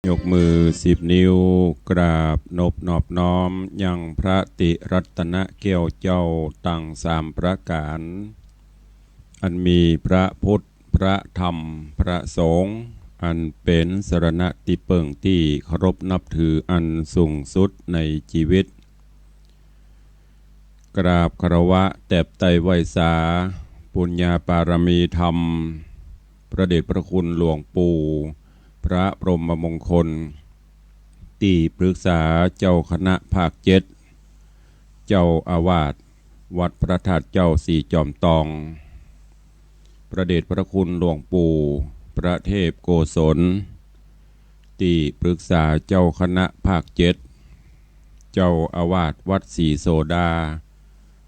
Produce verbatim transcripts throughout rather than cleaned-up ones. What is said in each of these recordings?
ยกมือสิบนิ้ว กราบนบนอบน้อมยังพระติรัตนแก้วเจ้าตังสามประก๋าน อันมีพระพุทธ พระธรรม พระสงฆ์ อันเป๋นสรณะตี้เปิ้งตี้เคารพนับถืออันสูงสุดในจีวิต กราบคารวะแตบไต้ไหว้สา ปุญญาปารมีธรรม พระเดชพระคุณหลวงปู่ พระพรหมมงคล ตี้ปรึกษาเจ้าคณะภาคเจ็ด เจ้าอาวาสวัดพระธาตุเจ้าสี่จอมตอง พระเดชพระคุณหลวงปู่ พระเทพโกศล ตี้ปรึกษาเจ้าคณะภาคเจ็ด เจ้าอาวาสวัดศรีโสดา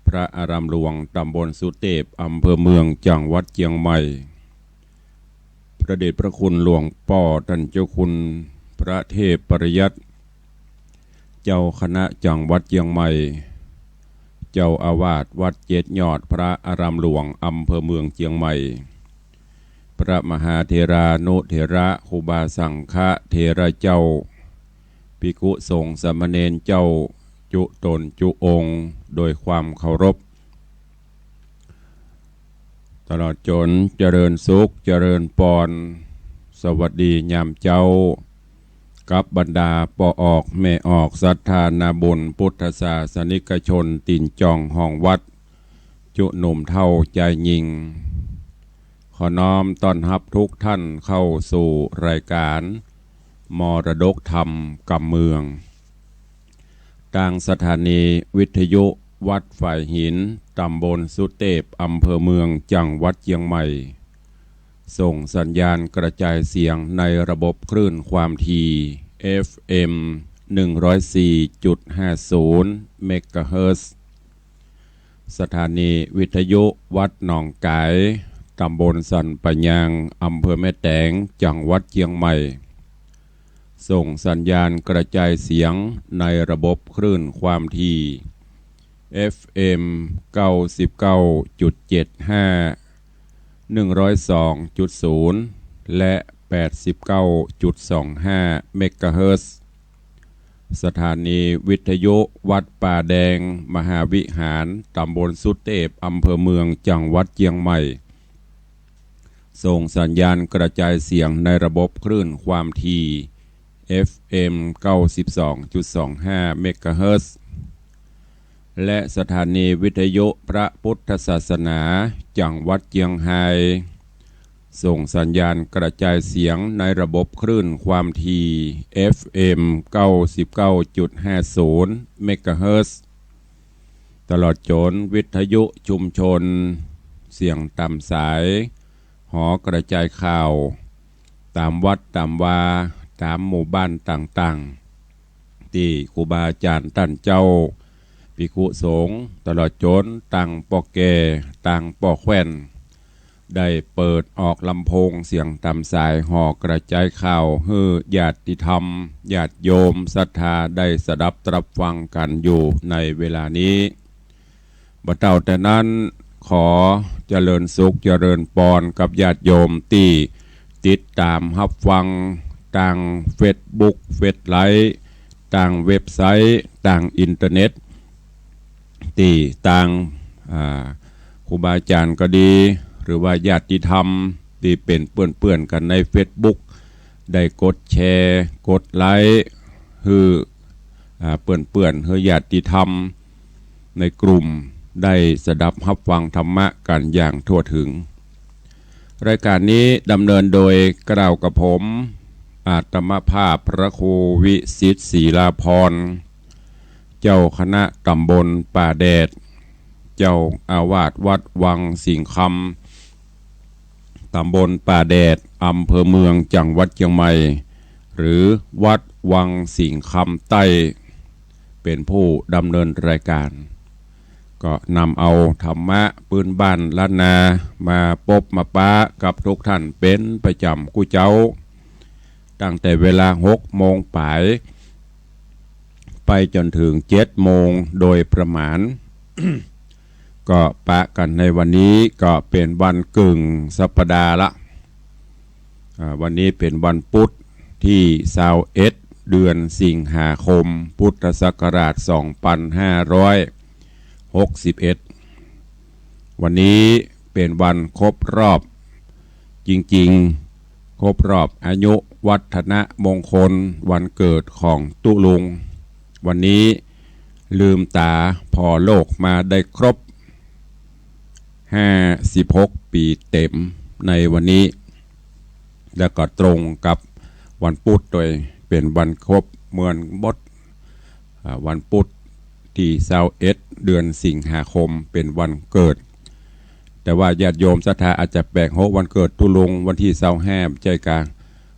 พระอารามหลวงตำบลสุเตพ อำเภอเมือง จังหวัดเจียงใหม่ พระเดชพระคุณหลวงป้อต้านเจ้าคุณพระเทพปริยัติ เจ้าคณะจังหวัดเจียงใหม่ เจ้าอาวาสวัดเจ็ดยอด พระอารามหลวง อำเภอเมืองเจียงใหม่ พระมหาเถรานุเถระ ครูบาสังฆเถระเจ้า ภิกขุสงฆ์สามเณรเจ้า จุ๊ต๋นจุ๊องค์ โดยความเคารพ ตลอดจ๋นเจริญสุข เจริญปอน สวัสดียามเจ๊า กับบรรดาป้อออกแม่ออก ศรัทธานาบุญ พุทธศาสนิกชน ตี๋นจองห้องวัด จุ๊หนุ่มเฒ่าจายญิง ขอน้อมต้อนฮับทุกท่านเข้าสู่รายการมรดกธรรมกำเมือง ตางสถานีวิทยุวัดฝายหิน ตำบลสุเตพ อำเภอเมือง จังหวัดเจียงใหม่ ส่งสัญญาณกระจายเสียงในระบบคลื่นความถี่ เอฟเอ็ม หนึ่งร้อยสี่จุดห้าศูนย์ เมกะเฮิรตซ์ สถานีวิทยุวัดหนองก๋าย ตำบลสันป่ายาง อำเภอแม่แตง จังหวัดเจียงใหม่ ส่งสัญญาณกระจายเสียงในระบบคลื่นความถี่ เอฟเอ็ม เก้าสิบเก้าจุดเจ็ดห้า หนึ่งร้อยสองจุดศูนย์ และ แปดสิบเก้าจุดสองห้า เมกะเฮิรตซ์ สถานีวิทยุวัดป่าแดงมหาวิหาร ตำบลสุเตพ อำเภอเมือง จังหวัดเจียงใหม่ ส่งสัญญาณกระจายเสียงในระบบคลื่นความถี่ เอฟเอ็ม เก้าสิบสองจุดสองห้า เมกะเฮิรตซ์ และสถานีวิทยุพระพุทธศาสนาจังหวัดเจียงไฮ้ ส่งสัญญาณกระจายเสียงในระบบคลื่นความถี่ เอฟเอ็ม เก้าสิบเก้าจุดห้าศูนย์ เมกะเฮิรตซ์ ตลอดจ๋นวิทยุชุมชน เสียงต๋ามสาย หอกระจายข่าว ต๋ามวัดต๋ามวา ต๋ามหมู่บ้านต่างๆ ตี้ครูบาอาจ๋ารย์ต้านเจ้า ภิกขุสงฆ์ ตลอดจ๋นตังป้อแก่ ตังป้อแคว่น ได้เปิดออกลำโพงเสียงต๋ามสาย หอกระจายข่าวหื้อญาติธรรม ญาติโยมศรัทธาได้สดับตรับฟังกั๋นอยู่ในเวลานี้ บ่เต้าแต่นั้น ขอเจริญสุขเจริญปอนกับญาติโยมตี้ติดต๋ามฮับฟังตางเฟซบุ๊ก เฟซไลฟ์ ตางเว็บไซต์ ตางอินเทอร์เน็ต ตี้ตาง อ่า ครูบาอาจ๋ารย์ก็ดี หรือว่าญาติธรรมตี้เป๋นเปื้อนๆ กั๋นในเฟซบุ๊ก ได้กดแชร์ กดไลค์ หื้อ อ่า เปื้อนๆ หื้อญาติธรรมในกลุ่มได้สดับฮับฟังธรรมะกั๋นอย่างทั่วถึง รายการนี้ดำเนินโดยเกล้ากระผม อาตมาภาพพระครูวิสิทธิ์ ศิลาภรณ์ เจ้าคณะตำบลป่าแดด เจ้าอาวาสวัดวังสิงห์คำ ตำบลป่าแดด อำเภอเมือง จังหวัดเจียงใหม่ หรือวัดวังสิงห์คำใต้ เป๋นผู้ดำเนินรายการ ก็นำเอาธรรมะปื๊นบ้านล้านนามาปบมาปะกับทุกท่านเป๋นประจ๋ำกู้เจ๊า ตั้งแต่เวลาหกโมงป๋าย ไปจ๋นเถิงเจ็ดโมงโดยประมาณ ก็ปะกั๋นในวันนี้ก็เป๋นวันกึ่งสัปดาห์ละ อ่า วันนี้เป๋นวันพุธ ที่ซาวเอ็ด เดือนสิงหาคม พุทธศักราช สองปันห้าร้อยหกสิบเอ็ด วันนี้เป๋นวันครบรอบ จริงๆ ครบรอบอายุวัฒนมงคลวันเกิดของตุ๊ลุง วันนี้ลืมต๋าผ่อโลกมาได้ครบ ห้าสิบหกปี๋เต๋มในวันนี้ แล้วก็ตรงกับวันปุ๊ดตวย เป๋นวันครบเหมือนบด อ่า วันปุ๊ดตี้ซาวเอ็ด เดือนสิงหาคม เป๋นวันเกิด แต่ว่าญาติโยมศรัทธาอาจจะแปลก โห วันเกิดตุ๊ลุงวันตี้ซาวห้า บ่ใจ้กา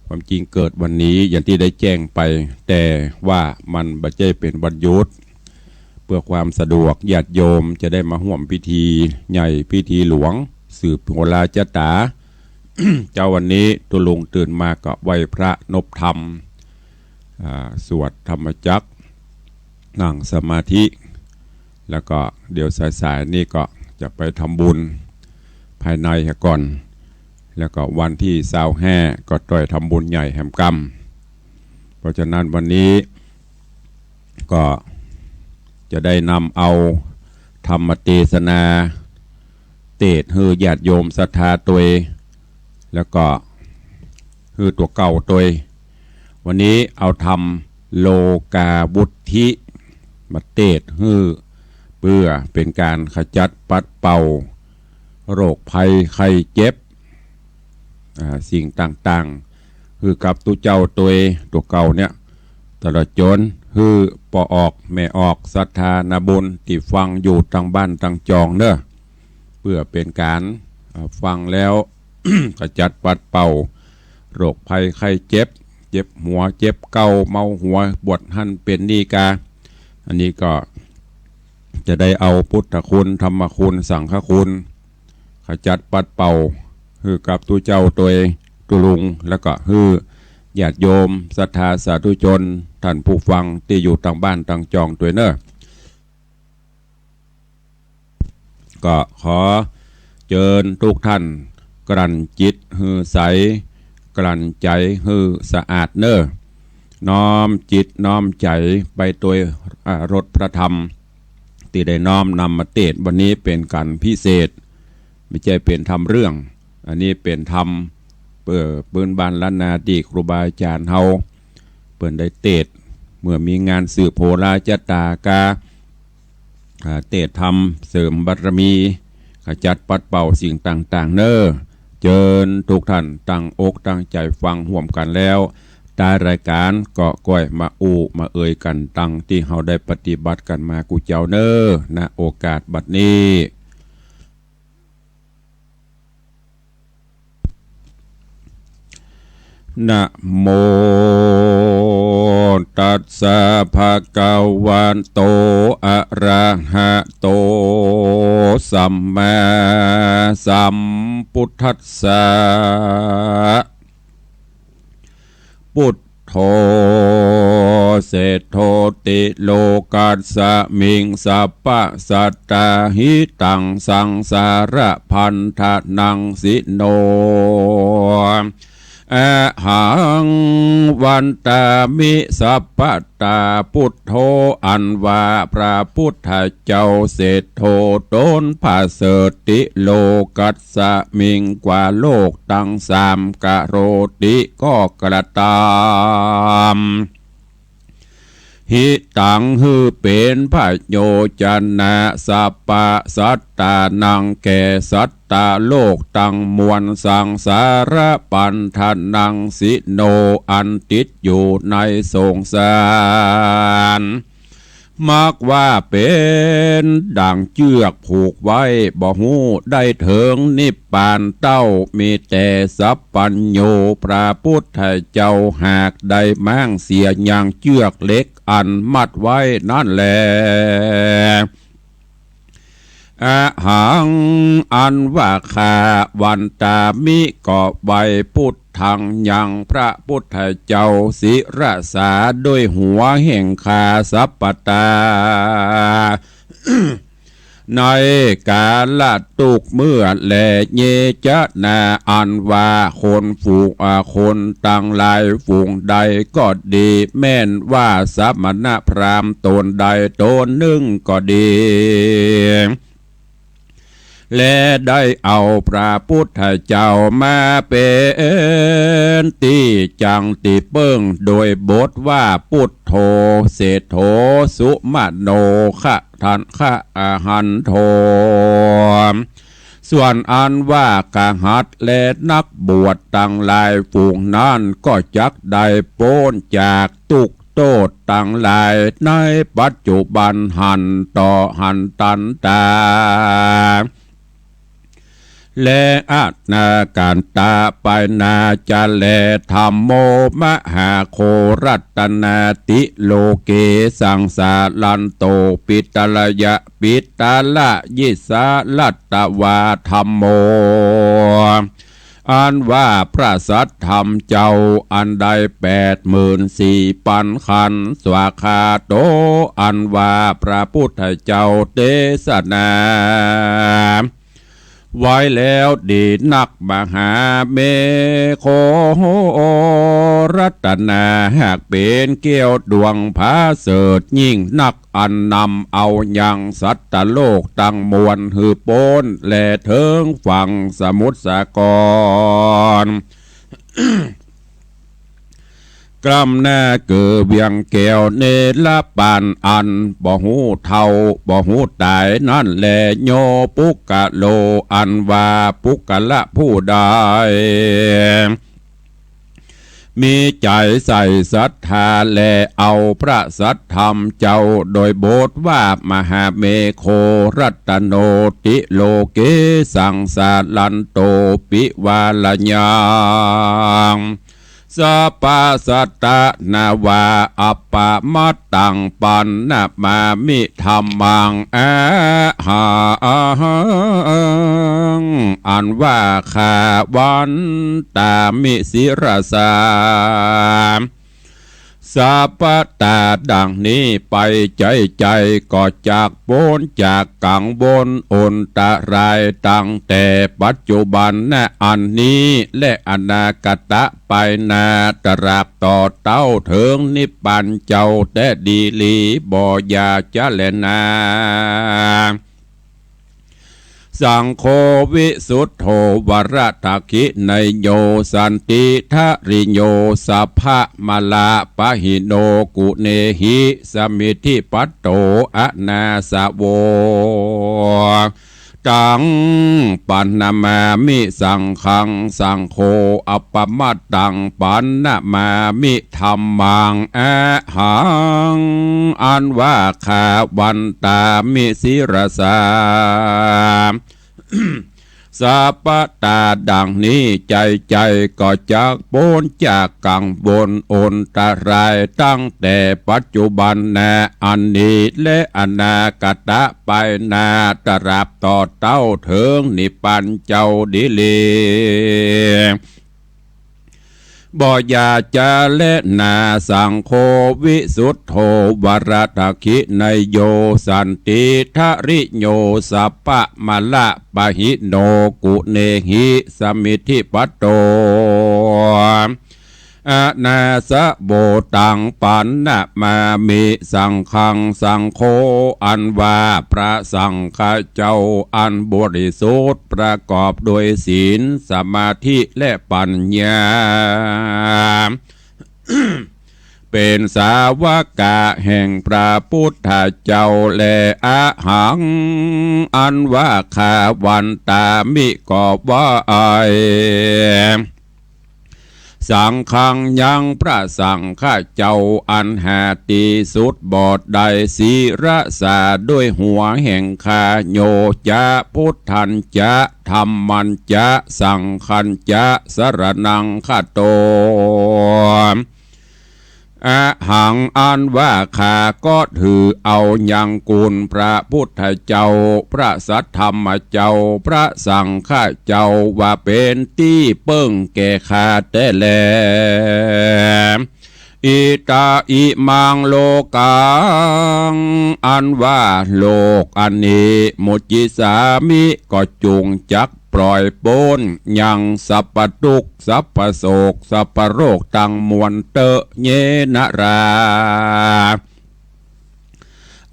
ความจริงเกิดวันนี้อย่างตี้ได้แจ้งไป แต่ว่ามันบ่ใจ้เป๋นวันหยุด เปื้อความสะดวกญาติโยมจะได้มาฮ่วมพิธีใหญ่พิธีหลวง สืบโหราจะต๋า เจ๊าวันนี้ตุ๊ลุงตื่นมาก็ไหว้พระนบธรรม อ่า สวดธรรมจักร นั่งสมาธิ แล้วก็เดี๋ยวสายๆ นี่ก็จะไปทำบุญภายในก่อน แล้วก็วันตี้ซาวห้า ก็ตวยทำบุญใหญ่แหมกำ เพราะฉะนั้นวันนี้ก็จะได้นำเอาธรรมเตสนา เตสน์หื้อญาติโยมศรัทธาตวย แล้วก็หื้อตั๋วเก่าตวย วันนี้เอาธรรมโลกาวุตถิมาเตสน์หื้อ เปื้อเป๋นก๋านขจัดปัดเป่า โรคภัยไข้เจ็บ อ่า สิ่งต่างๆ หื้อกับตุ๊เจ้าตวย ตั๋วเก่าเนี่ย ตลอดจ๋นหื้อป้อออกแม่ออกศรัทธานาบุญตี้ฟังอยู่ตังบ้านตังจองเน่อ เปื้อเป๋นก๋าน อ่า ฟังแล้ว ขจัดปัดเป่า โรคภัยไข้เจ็บ เจ็บหัว เจ็บเก้า เมาหัว ปวดหั้นเป๋นนี่กา อันนี้ก็จะได้เอาพุทธคุณ ธรรมคุณ สังฆคุณ ขจัดปัดเป่า หื้อกับตุ๊เจ้าตวย ตุ๊ลุง แล้วก็หื้อญาติโยมศรัทธาสาธุชน ท่านผู้ฟังตี้อยู่ตังบ้านตังจองตวยเน่อ ก็ขอเจิญทุกท่านกลั่นจิตหื้อใส กลั่นใจ๋หื้อสะอาดเน่อ น้อมจิตน้อมใจ๋ไปตวย อ่า รสพระธรรม ตี้ได้น้อมนำมาเตสน์วันนี้เป๋นก๋านพิเศษ บ่ใจ้เป๋นธรรมเรื่อง อันนี้เป๋นธรรม เอ่อ ปื้นบ้านล้านนาตี้ครูบาอาจ๋ารย์เฮา เปิ้นได้เตสน์ เมื่อมีงานสืบโหราจะต๋ากา อ่า เตสน์ธรรมเสริมบารมี ขจัดปัดเป่าสิ่งต่างๆ เน่อ เจิญทุกท่านตั้งอกตั้งใจ๋ฟังฮ่วมกั๋นแล้ว ต้านรายก๋านก็ก้อยมาอู้มาเอ่ยกั๋นตังตี้เฮาได้ปฏิบัติกั๋นมากู้เจ้าเน่อ ณ โอกาสบัดนี้ นะโมตัสสะ ภะคะวะโต อะระหะโต สัมมาสัมพุทธัสสะ ปุถโธ เศรษโฐติโลกัสสะมิง สัพพะสัตตาหิตัง สังสารพันธะนังสิโน อะหัง วันตามิ สัพพะตา ปุถโธ อันว่าพระพุทธเจ้าเศรษโฐต๋นประเสริฐ ติโลกัสสะมิง กว่าโลกตังสาม กะโรติ ก็กระตำ หิตัง หื้อเป๋นประโยชนะ สัพพะสัตตานัง แก่สัตตาโลกตังมวล สังสารพันธะนังสิโน อันติดอยู่ในสงสาร มักว่าเป๋นดั่งเจื้อกผูกไว้ บ่ฮู้ได้เถิงนิพพานเต้า มีแต่สัพพัญญูพระพุทธเจ้าหากได้ม้างเสียยังเจื้อกเหล็กอันมัดไว้นั้นแล อะหัง อันว่าข้า วันตามิ ก็ไหว้ ปุถทัง ยังพระพุทธเจ้า ศิรสา ด้วยหัวแห่งข้า สัพพะตา ในกาละตุ๊กเมื่อแล เยจะนา อันว่าคนฝูง อ่า คนตังหลายฝูงใดก็ดี แม่นว่าสมณพราหมณ์ต๋นใดต๋นนึ่งก็ดี และได้เอาพระปุทธเจ้ามาเป๋นตี้จั้งตี้เปิ้ง โดยบทว่า ปุทโธ เศรษโฐ สุมโน คะทัน คะอะหันโท ส่วนอันว่าคฤหัสถ์และนักบวชตังหลายฝูงนั้น ก็จักได้ป๊นจากตุ๊กข์โต้ษตังหลายในปัจจุบันหั้นเต๊อะ หั้นตันตา และอนาคตะไปหน้าจะแล ธัมโม มหาโค รัตนาติ โลเก สังสารันโต ปิตะระยะ ปิตะระยิสารัตวา ธัมโม อันว่าพระสัทธรรมเจ้า อันได้แปดหมื่นสี่ปันขัน สวากขาโต อันว่าพระปุทธเจ้าเตสนาไว้แล้วดีนัก มหาเมโข รัตนา หากเป๋นแก้วดวงผาเสริฐยิ่งนัก อันนำเอายังสัตว์โลกตังมวลหื้อป๊นแลเถิงฝั่งสมุทรสาคร กล้ำหน้าเกิดเวียงแก้วเนรปาน อันบ่ฮู้เฒ่าบ่ฮู้ต๋ายนั้นแล โย ปุคคโล อันว่าปุคคละผู้ใด มีใจ๋ใส่ศรัทธาแลเอาพระสัทธรรมเจ้า โดยบทว่า มหาเมโข รัตโนติ โลเก สังสารันโต ปิวาระยัง สะปะสะตะ นวา อัปปะมัตตัง ปันนะมามิ ธัมมัง อะหัง อันว่าข้าวันตามิ ศิรสา สะปะตา ดังนี้ไป ใจ๋ใจ๋ก็จักป๊นจากกังวลอนตราย ตั้งแต่ปัจจุบันนะอันนี้ และอนาคตะไปหน้า ตราบต่อเต้าเถิงนิพพานเจ้าแต๊ดีหลี บ่อย่าจะแลนา สังโฆ วิสุทโธ วรทักขิเนยโย สันติทะริโย สัพพะมะละปะหิโน กุเณหิ สมิทธิปัตโต อนาสะโว ตัง ปันนะมามิ สังฆัง สังโฆ อัปปะมัตตัง ปันนะมามิ ธัมมัง อะหัง อันว่าข้าวันตามิ ศิรสา สะปะตา ดังนี้ใจ๋ใจ๋ก็จักป๊นจากกังวลอนตราย ตั้งแต่ปัจจุบันนะอันนี้ และอนาคตะไปหน้า ตราบต่อเต้าเถิงนิพพานเจ้าดีหลี บ่อย่าจะแลนา สังโฆ วิสุทโธ วรทักขิเนยโย สันติทะริโย สัพพะมะละปะหิโน กุเณหิ สมิทธิปัตโต อนาสะโว ตัง ปันนะมามิ สังฆัง สังโฆ อันว่าพระสังฆะเจ้าอันบริสุทธิ์ ประกอบด้วยศีล สมาธิ และปัญญา เป๋นสาวกะแห่งพระปุทธเจ้าแล อะหัง อันว่าข้าวันตามิ ก็ว่าไอ สังฆัง ยังพระสังฆะเจ้าอันหาตี้สุดบ่ได้ ศิรสา ด้วยหัวแห่งข้า โย จะ พุทธัญจะ ธัมมัญจะ สังฆัญจะ สรณังคโต อะหัง อันว่าข้าก็ถือเอายังคุณพระพุทธเจ้า พระสัทธรรมเจ้า พระสังฆะเจ้า ว่าเป๋นตี้เปิ้งแก่ข้าแต๊แล อิตา อิมัง โลกัง อันว่าโลกอันนี้ มุจจิสามิ ก็จุ่งจักปล่อยป๊น ยังสัพพะตุ๊กข์ สัพพะโศก สัพพะโรคตังมวลเต๊อะ เยนะรา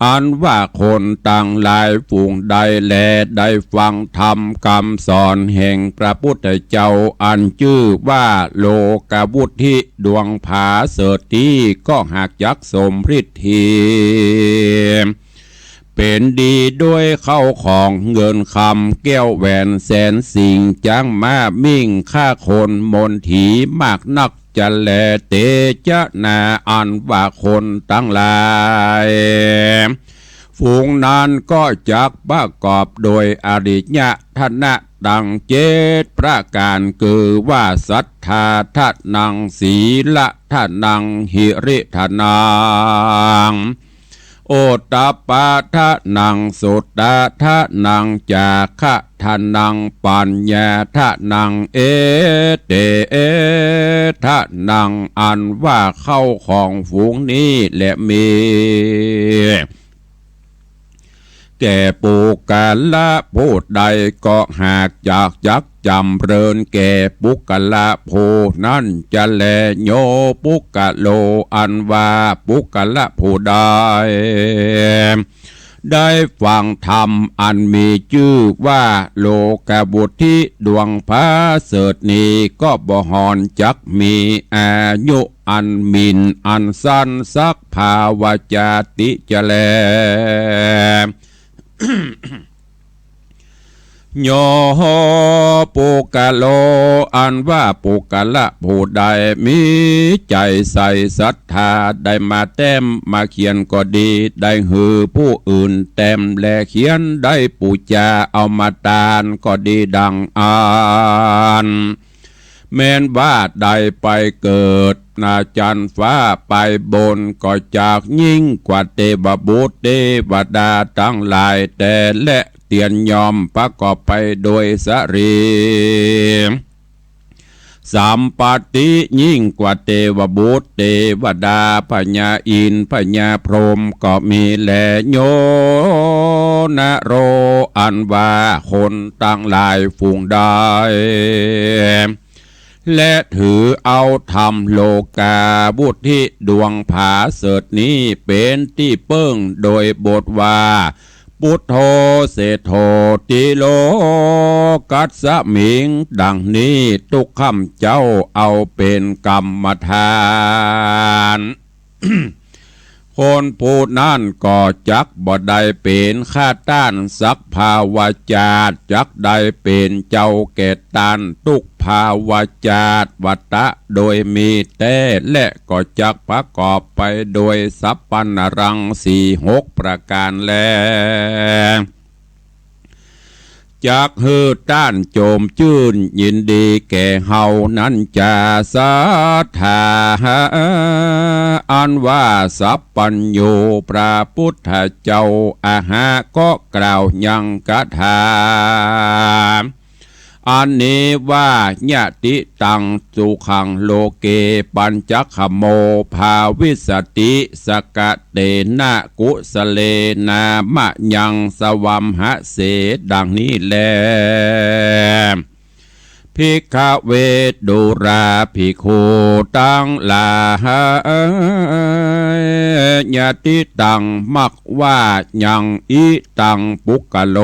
อันว่าคนตังหลายฝูงใดแล ได้ฟังธรรมกำสอนแห่งพระพุทธเจ้า อันจื้อว่าโลกวุฒิ ดวงผาเสริฐนี้ ก็หากจักสมฤทธี เป๋นดีด้วยเข้าของเงินคำ แก้วแหวนแสนสิ่ง จ๊างม้ามิ่ง ข้าคนมนถีมากนัก จะแล เตจะนา อันว่าคนตังหลาย ฝูงนั้นก็จักประกอบโดยอริยธนะตังเจ็ดประก๋าน คือว่า ศรัทธาทะนัง สีละทะนัง หิริทะนัง โอตตัปปะทะนัง สุตตะทะนัง จาคะทะนัง ปัญญาทะนัง เอเตทะนัง อันว่าเข้าของฝูงนี้แลมี แก่ปุคคละผู้ใด ก็หากจักจักจ๋ำเริญแก่ปุคคละผู้นั้นจะแล โยปุคคโล อันว่าปุคคละผู้ใด ได้ฟังธรรมอันมีจื้อว่าโลกวุฒิ ดวงผาเสริฐนี้ ก็บ่หอนจักมีอายุอันหมิ่นอันสั้นสัก ภาวะจาติจะแล โยปุคคโล อันว่าปุคคละผู้ใด มีใจ๋ใส่ศรัทธา ได้มาแต้มมาเขียนก็ดี ได้หื้อผู้อื่นแต้มและเขียน ได้ปู๋จาเอามาตานก็ดีดังอั้น แม้นว่าได้ไปเกิดนาจันฟ้าไปบน ก็จักยิ่งกว่าเตวบุตรเตวดาตังหลายแต๊แล เตียนยอมประกอบไปโดยสรี สัมปัตติยิ่งกว่าเตวบุตรเตวดา พญาอินทร์พญาพรหมก็มีแล โยนะโร อันว่าคนตังหลายฝูงใด และถือเอาธรรมโลกาวุฒิ ดวงผาเสริฐนี้ เป๋นตี้เปิ้ง โดยบทว่า ปุทโธ เสโธ ติโลกัสสมิง ดังนี้ ตุ๊กข้าพเจ้าเอาเป๋นกรรมฐาน คนผู้นั้นก็จักบ่ได้เป๋นข้าต้านสักภาวะจาติ จักได้เป๋นเจ้าแก่ต้านตุ๊กภาวะจาติวัตตะโดยมีแต๊ และก็จักประกอบไปโดยสัพพะนรังสีหกประก๋านแล จักหื้อต้านโจมจื้นยินดีแก่เฮานั้นจา ศรัทธา อันว่าสัพพัญญูพระพุทธเจ้า อะหะ ก็กล่าวยังคาถา อันนี้ว่า ยะติตังสุขังโลเก ปัญจขโม ภาวิสสติ สกะเตนะ กุสะเลนะ มะยัง สวัมหะเส ดังนี้แล ภิกขเว ดูราภิกขุตังหลาย ยะติตัง มักว่ายัง อิตัง ปุคคโล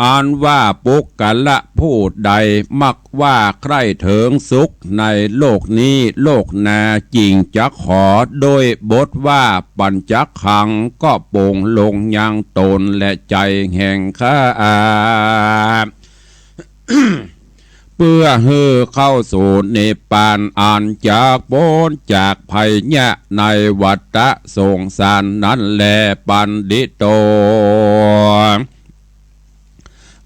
อันว่าปุคคละผู้ใด มักว่าใคร่เถิงสุขในโลกนี้โลกหน้า จึงจักขอ โดยบทว่า ปัญจขัง ก็ปลงลงยังต๋นและใจ๋แห่งข้า เปื้อหื้อเข้าสู่นิพพาน อันจักป๊นจากภัยยะในวัฏฏะสงสารนั้นแล ปัณฑิโต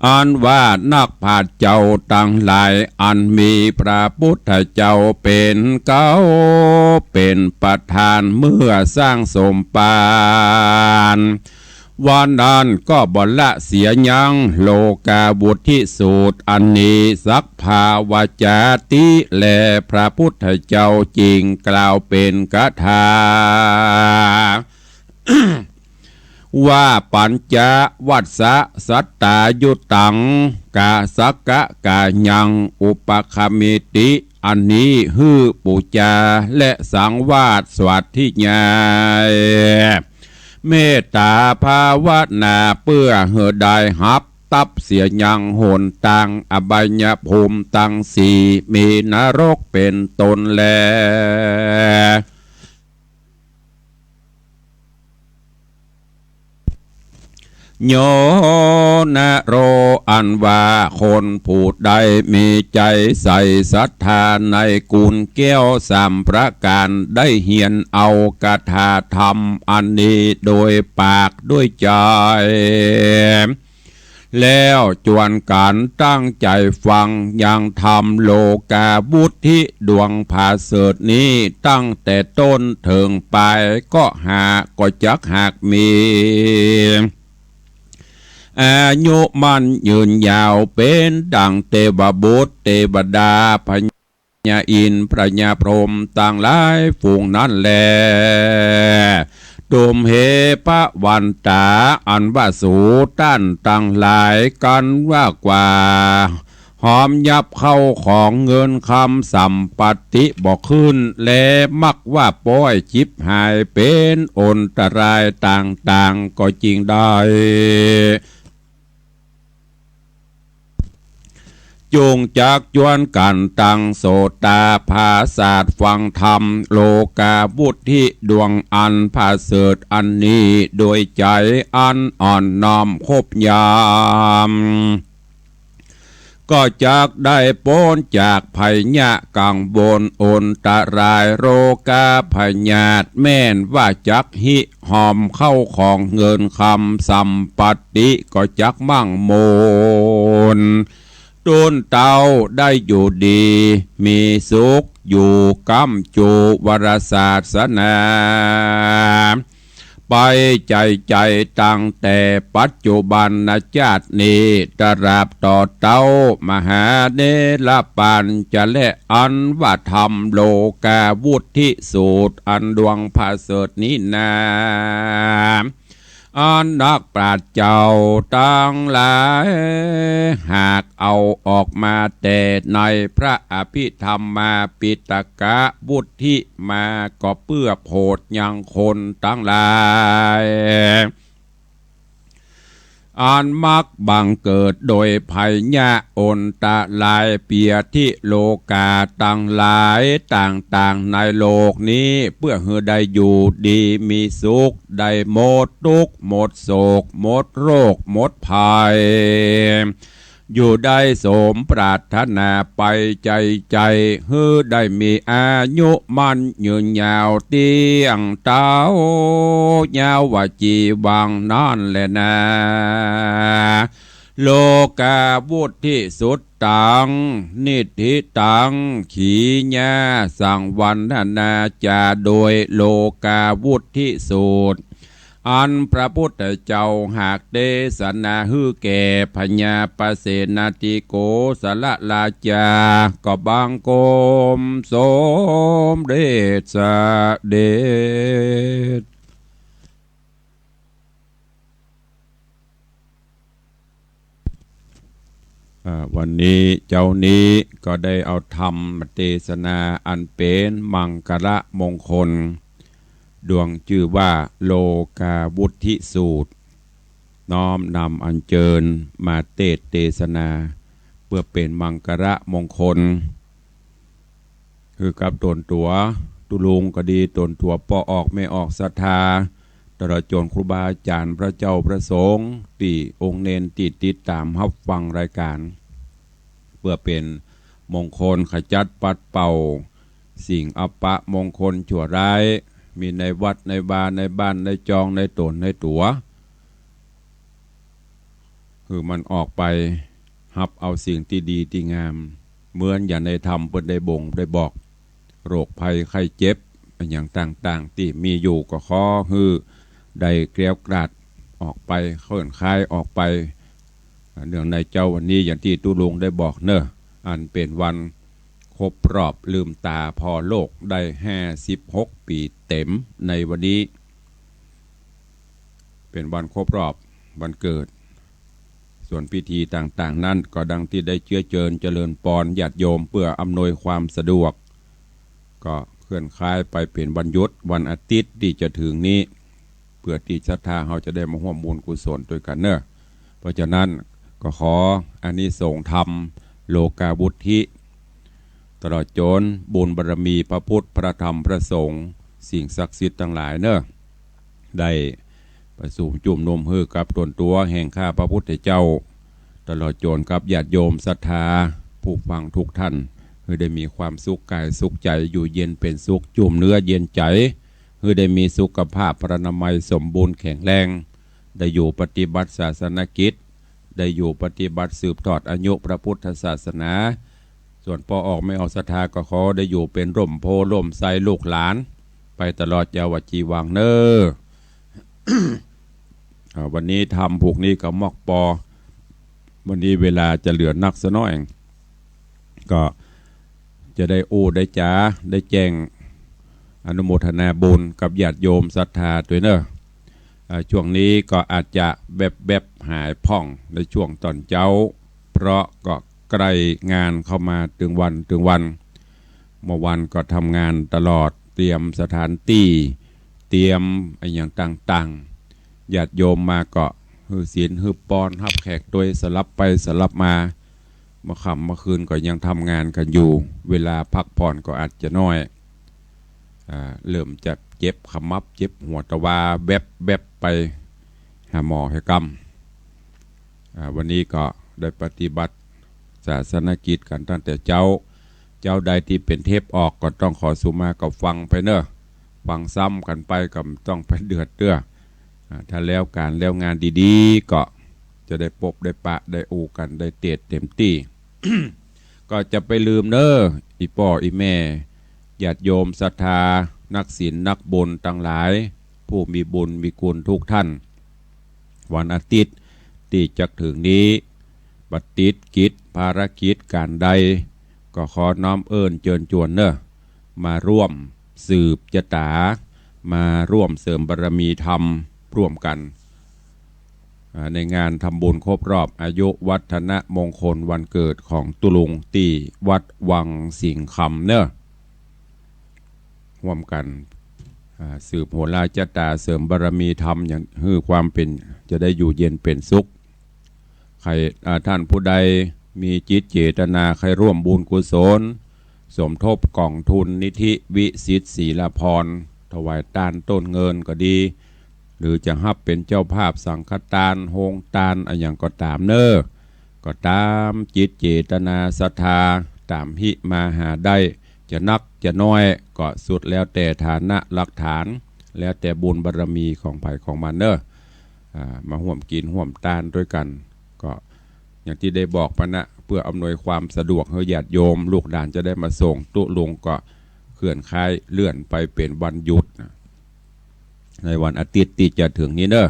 อันว่านักปราชญ์เจ้าตังหลาย อันมีพระพุทธเจ้าเป๋นเก๊า เป๋นประธาน เมื่อสร้างสมภาร ว่านั้นก็บ่ละเสียยัง โลกาวุตถิสูตรอันนี้สัก ภาวจาติ แลพระพุทธเจ้าจึงกล่าวเป๋นคาถา ว่า ปัญจวัสสะสัตตายุตัง กาสกะกายัง อุปคามิติ อันนี้หื้อปู๋จา และสังวาสสาธยาย เมตตาภาวนา เปื้อหื้อได้ฮับตั๊บเสียยังหนตางอบายภูมิตังสี่ มีนรกเป๋นต้นแล โย นโร อันว่าคนผู้ใดมีใจ๋ใส่ศรัทธาในกุณแก้วสามประก๋าน ได้เฮียนเอาคาถาธรรมอันนี้โดยปากด้วยใจ๋ แล้วจวนกั๋นตั้งใจ๋ฟังยังธรรมโลกาวุตถิดวงผาเสริฐนี้ ตั้งแต่ต้นเถิงปาย เคราะห์หาก็จักหากมี อายุมั่นยืนยาวเป๋นดั่งเตวบุตรเตวดา พญาอินทร์พญาพรหมตังหลายฝูงนั้นแล ตุมเห ภวันตา อันว่าสูต้านตังหลาย กันว่าขว้า หอมยับเข้าของเงินคำสัมปัตติบ่ขึ้น และมักว่าป๊อยฉิบหายเป๋นอันตรายต่างๆ ก็จริงได้ จุ่งจักจวนกั๋นตั้งโสตาผาสาทฟังธรรมโลกาวุตถิดวงอันผาเสริฐอันนี้ โดยใจ๋อันอ่อนน้อมคบยาม ก็จักได้ป๊นจากภัยยะกังวลอันตรายโรคาพยาธิ แม่นว่าจักหิหอมเข้าของเงินคำสัมปัตติก็จักมั่งมูน ตุ๊นเต้าได้อยู่ดีมีสุขอยู่ก้ำจู๋วรศาสนา ไปใจ๋ๆ ตั้งแต่ปัจจุบันนะจ๊าดนี้ ตราบต่อเต้ามหาเนรปานจะแล อันว่าธรรมโลกาวุตถิสูตรอันดวงผาเสริฐนี้นา อันนักปราชญ์เจ้าตังหลาย หากเอาออกมาแต่ในพระอภิธรรมาปิฎกะวุตถิมา ก็เปื้อโผดยังคนตังหลาย อันมักบังเกิดโดยภัยยะอันตรายเปียธิโลกาตังหลายต่างๆ ในโลกนี้ เปื้อหื้อได้อยู่ดีมีสุข ได้หมดตุ๊กข์หมดโศกหมดโรคหมดภัย อยู่ได้สมปรารถนาไปใจ๋ๆ หื้อได้มีอายุมั่นยืนยาวเตี้ยงเต๊า ยาวจีวังนั้นแลนา โลกาวุตถิสุตตัง นิฏฐิตัง ขีญา สังวัณณาจา โดยโลกาวุตถิสูตร อันพระพุทธเจ้าหากเตสนาหื้อแก่พญาปเสนทิโกศลราชา ก็บังคมสมเด็จเสด็จ อ่า วันนี้เจ๊านี้ก็ได้เอาธรรมเตสนาอันเป๋นมังคละมงคล ดวงจื้อว่าโลกาวุตถิสูตร น้อมนำอัญเจิญมาเตสน์เตสนา เปื้อเป๋นมังคละมงคล คือกับต๋นตั๋วตุ๊ลุงก็ดี ต๋นตั๋วป้อออกแม่ออกศรัทธา ตลอดจ๋นครูบาอาจ๋ารย์ พระเจ้าพระสงฆ์ ตี้องค์เณรตี้ติดต๋ามฮับฟังรายก๋าน เปื้อเป๋นมงคลขจัดปัดเป่าสิ่งอัปมงคลชั่วร้าย มีในวัดในวาในบ้านในจองในต๋นในตั๋ว หื้อมันออกไปฮับเอาสิ่งตี้ดีตี้งาม เหมือนอย่างในธรรมเปิ้นได้บ่งได้บอก โรคภัยไข้เจ็บอะหยังต่างๆ ตี้มีอยู่ก็ขอหื้อได้แคล้วคลาด ออกไป เคลื่อนย้ายออกไป เนื่องในเจ๊าวันนี้อย่างตี้ตุ๊ลุงได้บอกเนาะ อันเป๋นวันครบรอบลืมต๋าผ่อโลกได้ห้าสิบหกปี๋เต๋มในวันนี้ เป๋นวันครบรอบวันเกิด ส่วนพิธีต่างๆ นั้นก็ดังตี้ได้เจื้อเจิญเจริญปอนญาติโยมเปื้ออำนวยความสะดวก ก็เคลื่อนย้ายไปเป๋นวันหยุดวันอาทิตย์ตี้จะเถิงนี้ เปื้อตี้ศรัทธาเฮาจะได้มาฮ่วมบุญกุศลตวยกั๋นเนาะ เพราะฉะนั้นก็ขออานิสงส์ธรรมโลกาวุฒิ ตลอดจ๋นบุญบารมีพระพุทธพระธรรมพระสงฆ์สิ่งศักดิ์สิทธิ์ตังหลายเนาะ ได้ประสุมจุมนุมหื้อกับตนตั๋วแห่งข้าพระพุทธเจ้า ตลอดจ๋นกับญาติโยมศรัทธาผู้ฟังทุกท่าน หื้อได้มีความสุขก๋ายสุขใจ๋ อยู่เย็นเป๋นสุข จุ่มเนื้อเย็นใจ๋ หื้อได้มีสุขภาพพรรณนามัยสมบูรณ์แข็งแรง ได้อยู่ปฏิบัติศาสนกิจ ได้อยู่ปฏิบัติสืบทอดอายุพระพุทธศาสนา ส่วนป้อออกแม่ออกศรัทธาก็ขอได้อยู่เป๋นร่มโพธิ์ร่มไทรลูกหลาน ไปตลอดยาวจีวังเนาะ อ่า วันนี้ธรรมผูกนี้ก็มอกปอ วันนี้เวลาจะเหลือนักสักหน้อย ก็จะได้อู้ได้จ๋า ได้แจ้งอนุโมทนาบุญกับญาติโยมศรัทธาตวยเนาะ อ่า ช่วงนี้ก็อาจจะแวบๆ หายพ่องในช่วงต๋อนเจ๊า เพราะก็ใกล้งานเข้ามาตึงวันตึงวัน เมื่อวันก็ทำงานตลอด เตรียมสถานตี้ เตรียมอะหยังต่างๆ ญาติโยมมาก็หื้อศีลหื้อปอน ฮับแขกตวย สลับไปสลับมา เมื่อค่ำเมื่อคืนก็ยังทำงานกั๋นอยู่ เวลาพักผ่อนก็อาจจะน้อย อ่า เริ่มจะเจ็บขมับ เจ็บหัวตะวา แวบๆ ไปหาหมอหื้อกำ อ่า วันนี้ก็ได้ปฏิบัติศาสนกิจกั๋นตั้งแต่เจ๊า เจ๊าใดตี้เป๋นเทปออกก็ต้องขอสุมาก็ฟังไปเนาะ ฟังซ้ำกั๋นไปก็ต้องไปเดือดเตื้อ อ่า ถ้าแล้วก๋านแล้วงานดีๆ ก็จะได้ปบได้ปะ ได้อู้กั๋น ได้เตศน์เต๋มตี้ ก็จะไปลืมเนาะ อี่ป้ออี่แม่ ญาติโยมศรัทธา นักศีลนักบุญตังหลาย ผู้มีบุญมีคุณทุกท่าน วันอาทิตย์ตี้จะเถิงนี้ บ่ติดกิจภารกิจก๋านใด ก็ขอน้อมเอิ้นเจิญจวนเนาะ มาร่วมสืบจะต๋า มาร่วมเสริมบารมีธรรมร่วมกั๋น อ่า ในงานทำบุญครบรอบอายุวัฒนมงคลวันเกิดของตุ๊ลุงตี้วัดวังสิงห์คำเนาะ ฮ่วมกั๋น อ่า สืบโหราจะต๋า เสริมบารมีธรรม อย่างหื้อความเป๋น จะได้อยู่เย็นเป๋นสุข ใค่ อ่า ท่านผู้ใดมีจิตเจตนาใค่ร่วมบุญกุศล สมทบก๋องทุนนิธิวิสิทธิ์ศีลาภรณ์ ถวายตานต้นเงินก็ดี หรือจะฮับเป๋นเจ้าภาพสังฆตาน โฮงตาน อะหยังก็ต๋ามเนาะ ก็ต๋ามจิตเจตนาศรัทธา ต๋ามหิมาหาได้ จะนักจะน้อย ก็สุดแล้วแต่ฐานะหลักฐาน แล้วแต่บุญบารมีของใผของมันเนาะ อ่า มาฮ่วมกิ๋นฮ่วมตานตวยกั๋น ก็อย่างตี้ได้บอกไปนะ เปื้ออำนวยความสะดวกหื้อญาติโยม ลูกหลานจะได้มาส่ง ตุ๊ลุงก็เคลื่อนย้ายเลื่อนไปเป๋นวันหยุดนะ ในวันอาทิตย์ตี้จะเถิงนี้เนาะ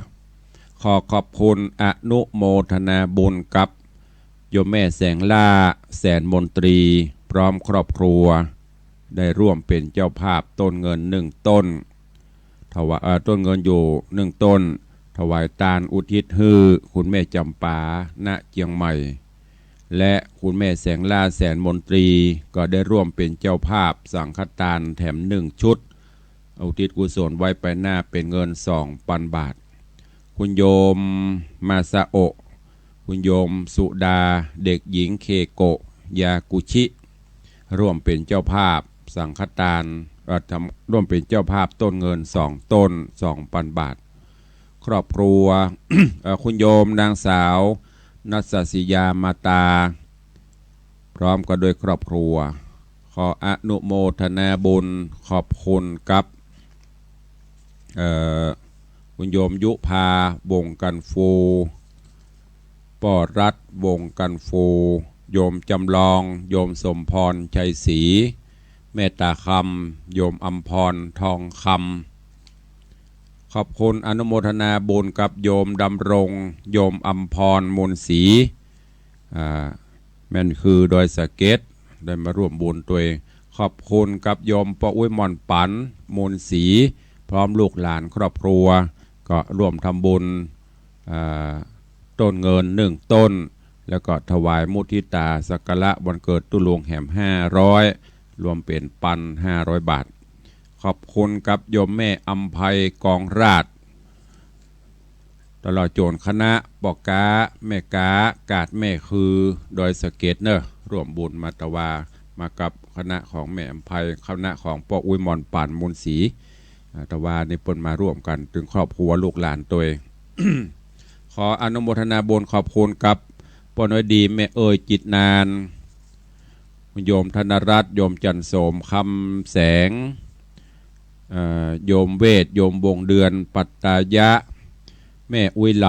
ขอขอบคุณอนุโมทนาบุญกับโยมแม่แสงล่า แสนมนตรี พร้อมครอบครัว ได้ร่วมเป๋นเจ้าภาพต้นเงินหนึ่งต้น ถวาย เอ่อ ต้นเงินอยู่หนึ่งต้น ถวายตานอุทิศหื้อคุณแม่จ๋ำปา ณ เจียงใหม่ และคุณแม่แสงล่า แสนมนตรี ก็ได้ร่วมเป๋นเจ้าภาพสังฆตานแถมหนึ่งชุด อุทิศกุศลไว้ไปหน้าเป๋นเงินสองปันบาท คุณโยมมาซาโอะ คุณโยมสุดา เด็กหญิงเคโกะ ยากุชิ ร่วมเป๋นเจ้าภาพสังฆตาน เอ่อ ทำ ร่วมเป๋นเจ้าภาพต้นเงินสองต้น สองปันบาท ครอบครัว เอ่อ คุณโยมนางสาว นัสสิยามาตา พร้อมก็ด้วยครอบครัว ขออนุโมทนาบุญ ขอบคุณกับ เอ่อ คุณโยมยุพา วงศ์กันฟู ป้อรัตน์ วงศ์กันฟู โยมจำลอง โยมสมพร ชัยศรี แม่ตาคำ โยมอำพร ทองคำ ขอบคุณอนุโมทนาบุญกับโยมดำรง โยมอำพร มูลศรี อ่า แม่นคือดอยสะเก็ด ได้มาร่วมบุญตวย ขอบคุณกับโยมป้ออุ๊ยหม่อนปัน มูลศรี พร้อมลูกหลานครอบครัว ก็ร่วมทำบุญ อ่า ต้นเงินหนึ่งต้น แล้วก็ถวายมุทิตาสักการะวันเกิดตุ๊ลุงแหมห้าร้อย รวมเป๋นปันห้าร้อยบาท ขอบคุณกับโยมแม่อำไพ กองราช ตลอดจ๋นคณะป้อก๊า แม่ก๊า กาดแม่คือ ดอยสะเก็ดเนาะ ร่วมบุญมาตะวา มากับคณะของแม่อำไพ คณะของป้ออุ๊ยหม่อนปัน มูลศรี อ่า ตะวานี่เปิ้นมาร่วมกั๋น ตึงครอบครัวลูกหลานตวย ขออนุโมทนาบุญขอบคุณกับป้อน้อยดี แม่เอย จิตนาน โยมธนรัตน์ โยมจันทร์โสม คำแสง เอ่อ โยมเวช โยมวงเดือน ปัตตายะ แม่อุ๊ยไหล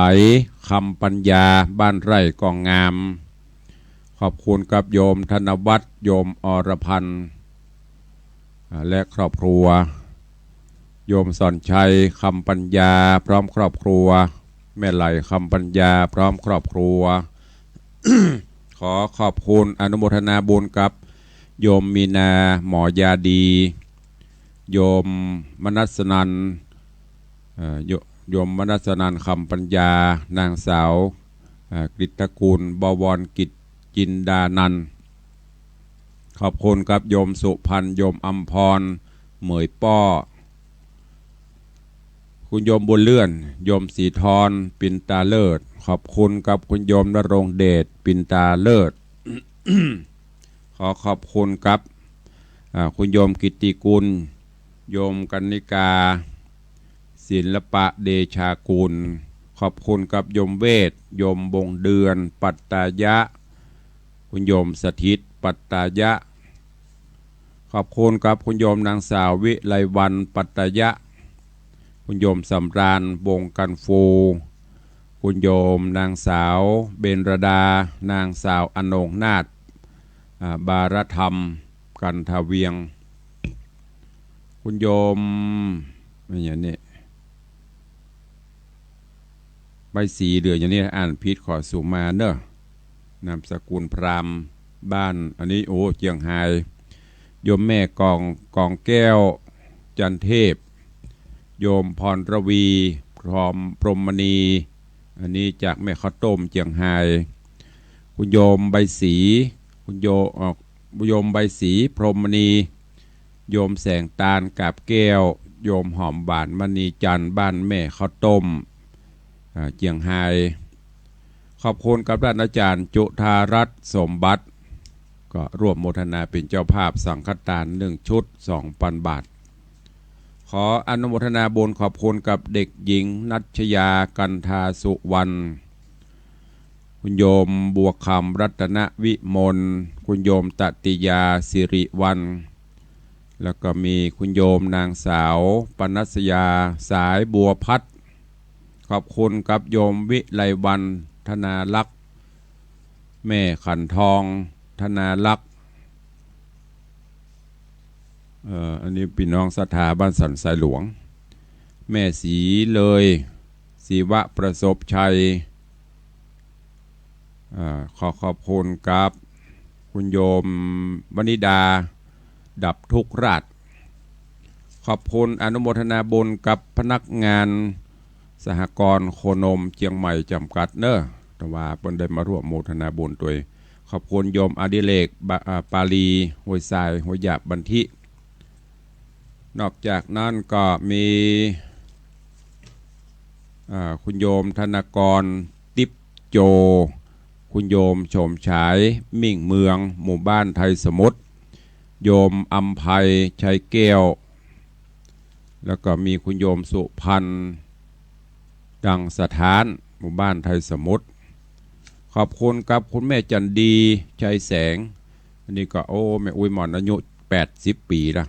คำปัญญา บ้านไร่กองงาม ขอบคุณกับโยมธนวัฒน์ โยมอรพันธ์ อ่า และครอบครัว โยมสอนชัย คำปัญญา พร้อมครอบครัว แม่ไหล คำปัญญา พร้อมครอบครัว ขอขอบคุณอนุโมทนาบุญกับโยมมีนา หมอยาดี โยมมนัสนันท์ เอ่อ โย- โยมมนัสนันท์ คำปัญญา นางสาว อ่า กฤตกุล บวรกิจ จินดานันท์ ขอบคุณกับโยมสุพรรณ โยมอำพร เหมยป้อ คุณโยมบุญเลื่อน โยมศรีธร ปินตาเลิศ ขอบคุณกับคุณโยมณรงค์เดช ปินตาเลิศ ขอขอบคุณกับ อ่า คุณโยมกิตติกุล โยมกรรณิกา ศิลปะเดชากุล ขอบคุณกับโยมเวช โยมวงเดือน ปัตตายะ คุณโยมสถิต ปัตตายะ ขอบคุณกับคุณโยมนางสาววิไลวรรณ ปัตตายะ คุณโยมสำราญ วงศ์กันฟู คุณโยมนางสาวเบญรดา นางสาวอนงนาถ อ่า บารธรรม กันทาเวียง คุณโยม อะหยังนี่ ใบสีเหลืออย่างนี้ อ่านผิดขอสุมาเนอะ นามสกุลพราหมณ์ บ้าน อันนี้ โอ้ เจียงฮาย โยมแม่กอง กองแก้ว จันเทพ โยมพรระวี พรหม พรหมมณี อันนี้จากแม่ข้าวต้ม เจียงฮาย คุณโยมใบสี คุณโย- เอ่อ โยมใบสี พรหมมณี โยมแสงตาล กาบแก้ว โยมหอมหวาน มณีจันทร์ บ้านแม่ข้าวต้ม อ่า เจียงฮาย ขอบคุณกับท่านอาจารย์จุฑารัตน์ สมบัติ ก็ร่วมโมทนาเป็นเจ้าภาพสังฆทานหนึ่งชุด สองปันบาท ขออนุโมทนาบุญขอบคุณกับเด็กหญิง ณัชยา กันทาสุวรรณ คุณโยมบัวคำ รัตนวิมล คุณโยมตติยา สิริวัลย์ แล้วก็มีคุณโยมนางสาว ปนัสยา สายบัวพัด ขอบคุณกับโยมวิไลวรรณ ธนารักษ์ แม่ขันทอง ธนารักษ์ เอ่อ อันนี้พี่น้องศรัทธาบ้านสันทรายหลวง แม่ศรีเลย ศิวะประสบชัย อ่า ขอขอบคุณกับคุณโยมวนิดา ดับทุกข์ราช ขอบคุณอนุโมทนาบุญกับพนักงานสหกรณ์โคนมเจียงใหม่จำกัดเนอะ ตะวาเปิ้นได้มาร่วมโมทนาบุญตวย ขอบคุณโยมอดิเรก บะ- อ่า ปาลี ห้วยทราย ห้วยหยาบ บันทิ นอกจากนั้นก็มี อ่า คุณโยมธนากร ติ๊บโจ คุณโยมโฉมฉาย มิ่งเมือง หมู่บ้านไทยสมุทร โยมอำไพ ชัยแก้ว แล้วก็มีคุณโยมสุพรรณ ดังสถาน หมู่บ้านไทยสมุทร ขอบคุณกับคุณแม่จันดี ชัยแสง อันนี้ก็ โอ้ แม่อุ๊ยหม่อนอายุแปดสิบปี๋ละ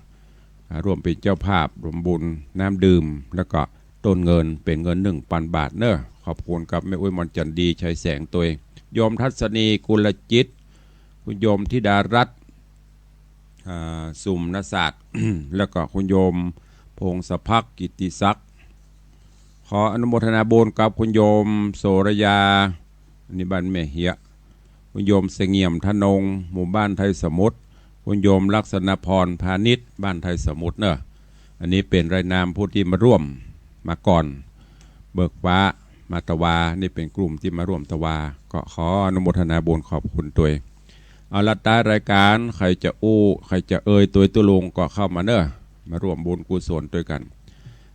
อ่า ร่วมเป็นเจ้าภาพร่วมบุญน้ำดื่ม แล้วก็ต้นเงินเป็นเงินหนึ่งปันบาทเนอะ ขอบคุณกับแม่อุ๊ยหม่อนจันดี ชัยแสงตวย โยมทัศนี กุลจิต คุณโยมธิดารัตน์ อ่า สุมนศาสตร์ แล้วก็คุณโยมพงศพักดิ์ กิตติศักดิ์ ขออนุโมทนาบุญกับคุณโยมโสระยา อันนี้บ้านแม่เหีย คุณโยมเสงี่ยมทนง หมู่บ้านไทยสมุทร คุณโยมลักษณพรพาณิชย์ บ้านไทยสมุทรเนอะ อันนี้เป๋นรายนามผู้ตี้มาร่วมมาก่อน เบิกฟ้ามาตวา นี่เป๋นกลุ่มตี้มาร่วมตวา ก็ขออนุโมทนาบุญขอบคุณตวย เอาละ ต๊ายรายก๋าน ใผจะอู้ ใผจะเอ่ยตวยตุ๊ลุงก็เข้ามาเนอะ มาร่วมบุญกุศลตวยกั๋น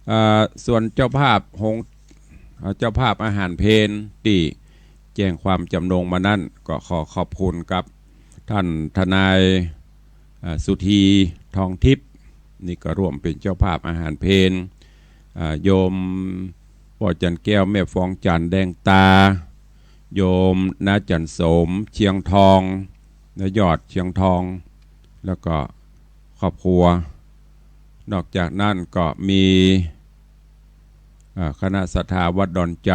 อ่า ส่วนเจ้าภาพโฮง อ่า เจ้าภาพอาหารเพลตี้แจ้งความจ๋ำนงมานั้น ก็ขอขอบคุณกับต้านทนาย อ่า สุธี ทองทิพย์ นี่ก็ร่วมเป๋นเจ้าภาพอาหารเพล อ่า โยมป้อจันแก้ว แม่ฟองจันทร์ แดงตา โยมน้าจันโสม เชียงทอง น้ายอด เชียงทอง แล้วก็ครอบครัว นอกจากนั้นก็มี อ่า คณะศรัทธาวัดดอนไจ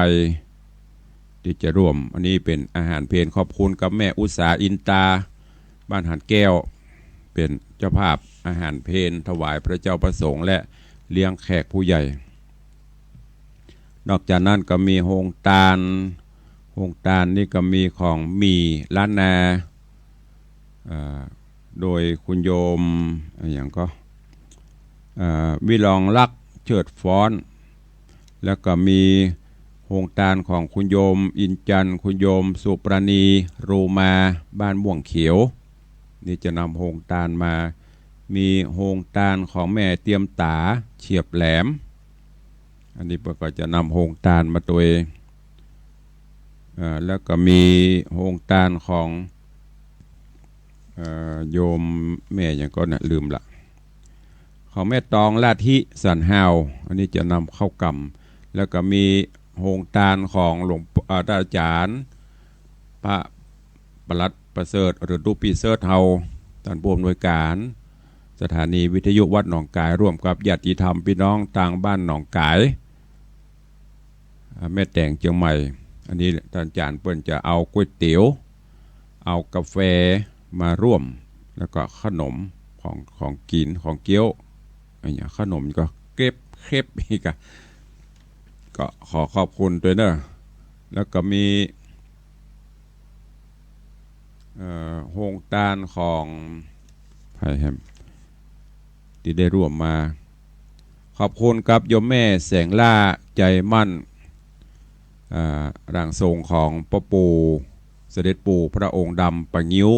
ตี้จะร่วม อันนี้เป๋นอาหารเพล ขอบคุณกับแม่อุษา อินตา บ้านหาดแก้ว เป๋นเจ้าภาพอาหารเพลถวายพระเจ้าพระสงฆ์และเลี้ยงแขกผู้ใหญ่ นอกจากนั้นก็มีโฮงตาน โฮงตานนี่ก็มีของหมี่ล้านนา อ่า โดยคุณโยม อะหยังก็ อ่า วิรองรักษ์ เชิดฟ้อน แล้วก็มีโฮงตานของคุณโยมอินจันทร์ คุณโยมสุปราณี โรมา บ้านม่วงเขียว นี่จะนำโฮงตานมา มีโฮงตานของแม่เตียมต๋า เฉียบแหลม อันนี้เปิ้นก็จะนำโฮงตานมาตวย เอ่อ แล้วก็มีโฮงตานของ เอ่อ โยมแม่หยังก็เนี่ย ลืมละ ของแม่ตอง ลาธิ สันฮาว อันนี้จะนำข้าวก๋ำ แล้วก็มีโฮงตานของหลวง เอ่อ ต้านอาจ๋ารย์ พระปลัดประเสริฐ ฤดูปีเสิร์ชเฮา ต้านผู้อำนวยก๋านสถานีวิทยุวัดหนองก๋าย ร่วมกับญาติธรรมปี้น้องตางบ้านหนองก๋าย อ่า แม่แตงเจียงใหม่ อันนี้ต้านอาจ๋ารย์เปิ้นจะเอาก๋วยเตี๋ยว เอากาแฟมาร่วม แล้วก็ขนม ของ ของกิ๋น ของเก๊ยว อะหยัง ขนมก็เก็บ เครป อีกอะ ก็ขอขอบคุณตวยเนอะ แล้วก็มี เอ่อ โฮงตานของ ใผแหม ตี้ได้ร่วมมา ขอบคุณกับโยมแม่แสงล่า ใจมั่น อ่า ร่างทรงของป้อปู่ เสด็จปู่พระองค์ดำป่างิ้ว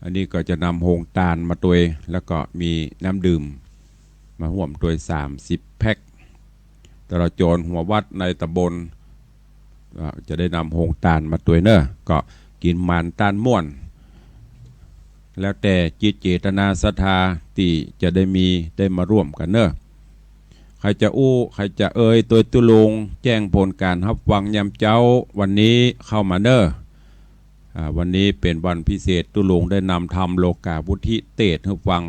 อันนี้ก็จะนำโฮงตานมาตวย แล้วก็มีน้ำดื่มมาฮ่วมตวย สามสิบแพ็ค ตลอดจ๋นหัววัดในต๋ำบล อ่า จะได้นำโฮงตานมาตวยเนอะ ก็กิ๋นหมานต้านม่วน แล้วแต่จิตเจตนาศรัทธาตี้จะได้มี ได้มาร่วมกั๋นเนอะ ใผจะอู้ ใผจะเอ่ยตวยตุ๊ลุง แจ้งผลก๋านฮับฟังยามเจ๊า วันนี้เข้ามาเนอะ อ่า วันนี้เป๋นวันพิเศษ ตุ๊ลุงได้นำธรรมโลกาวุฒิเตสน์หื้อฟัง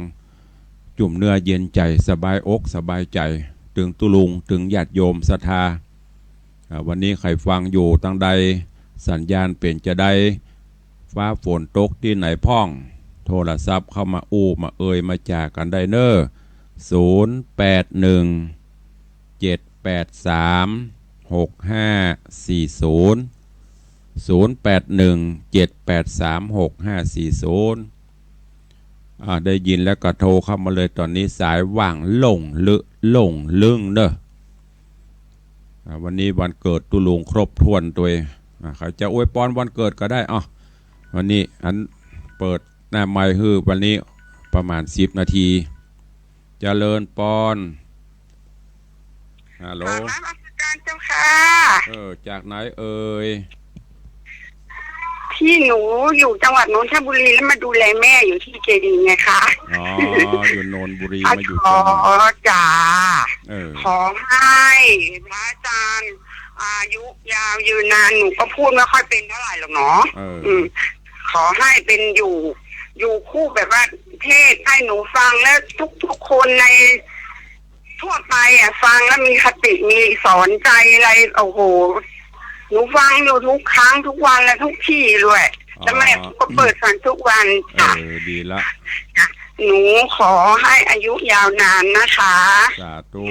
จุ่มเนื้อเย็นใจ๋ สบายอกสบายใจ๋ ตึงตุ๊ลุง ตึงญาติโยมศรัทธา อ่า วันนี้ใผฟังอยู่ตางใด สัญญาณเป๋นจาใด ฟ้าฝนตกตี้ไหนพ่อง โทรศัพท์เข้ามาอู้ มาเอ่ย มาจ๋ากั๋นได้เนอะ ศูนย์แปดหนึ่ง เจ็ดแปดสาม หกห้าสี่ศูนย์ ศูนย์แปดหนึ่ง เจ็ดแปดสาม หกห้าสี่ศูนย์ อ่า ได้ยินแล้วก็โทรเข้ามาเลย ต๋อนนี้สายว่างโล่งลึ โล่งลึงเนอะ อ่า วันนี้วันเกิดตุ๊ลุงครบถ้วนตวย อ่า ใผจะอวยปอนวันเกิดก็ได้ อ้อ วันนี้อันเปิดหน้าไมค์หื้อวันนี้ประมาณสิบนาที เจริญปอน ฮัลโหล กราบนมัสการเจ้าค่ะ เออ จากไหนเอ่ย ที่หนูอยู่จังหวัดนนทบุรี แล้วมาดูแลแม่อยู่ที่เจดีย์ไงคะ อ๋อ อยู่นนทบุรี อ่ะ มาอยู่เชียงใหม่ ขอ จ้า เออ ขอให้พระอาจารย์อายุยาวยืนนาน หนูก็พูดไม่ค่อยเป็นเท่าไหร่หรอกเนาะ เออ อืม ขอให้เป็นอยู่ อยู่คู่แบบว่าเทศน์ให้หนูฟัง แล้วทุกๆคนใน ทั่วไปอะ ฟังแล้วมีคติ มีสอนใจอะไร โอ้โห หนูฟังอยู่ทุกครั้งทุกวันและทุกที่ด้วย อ๋อ แล้วแม่ก็เปิดฟังทุกวัน เออ จ้ะ ดีละ จ้ะ หนูขอให้อายุยาวนานนะคะ สาธุ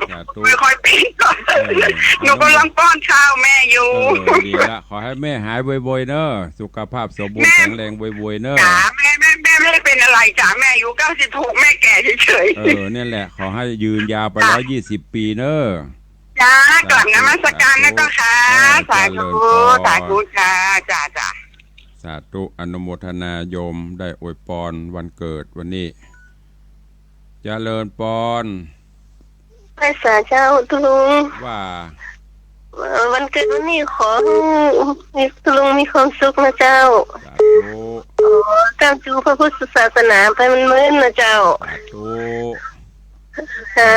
สาธุ ไม่ค่อยเป็นก็ เออ หนูกำลังป้อนข้าวแม่อยู่ เออ ดีละ ขอให้แม่หายไวๆ เนอะ สุขภาพสมบูรณ์ แม่ แข็งแรงไวๆ เนอะ จ๋า แม่ แม่ แม่ไม่ได้เป็นอะไรจ๋า แม่อายุเก้าสิบหก แม่แก่เฉยๆ เออ เนี่ยแหละ ขอให้ยืนยาวไป ค่ะ ร้อยยี่สิบปีเนอะ จ้า สาธุ กราบนมัสการนะเจ้าค่ะ สาธุ เออ สาธุ เจริญพร สาธุจ้า จ้า จ้า สาธุ อนุโมทนาโยมได้อวยปอนวันเกิดวันนี้ เจริญปอน ไหว้สาเจ้าตุ๊ลุง ว่า เอ่อ วันเกิดวันนี้ขอหื้อ มีตุ๊ลุงมีความสุขนะเจ้า สาธุ ขอก้าวจูพระพุทธศาสนาไปเมินๆ นะเจ้า สาธุ เจ้า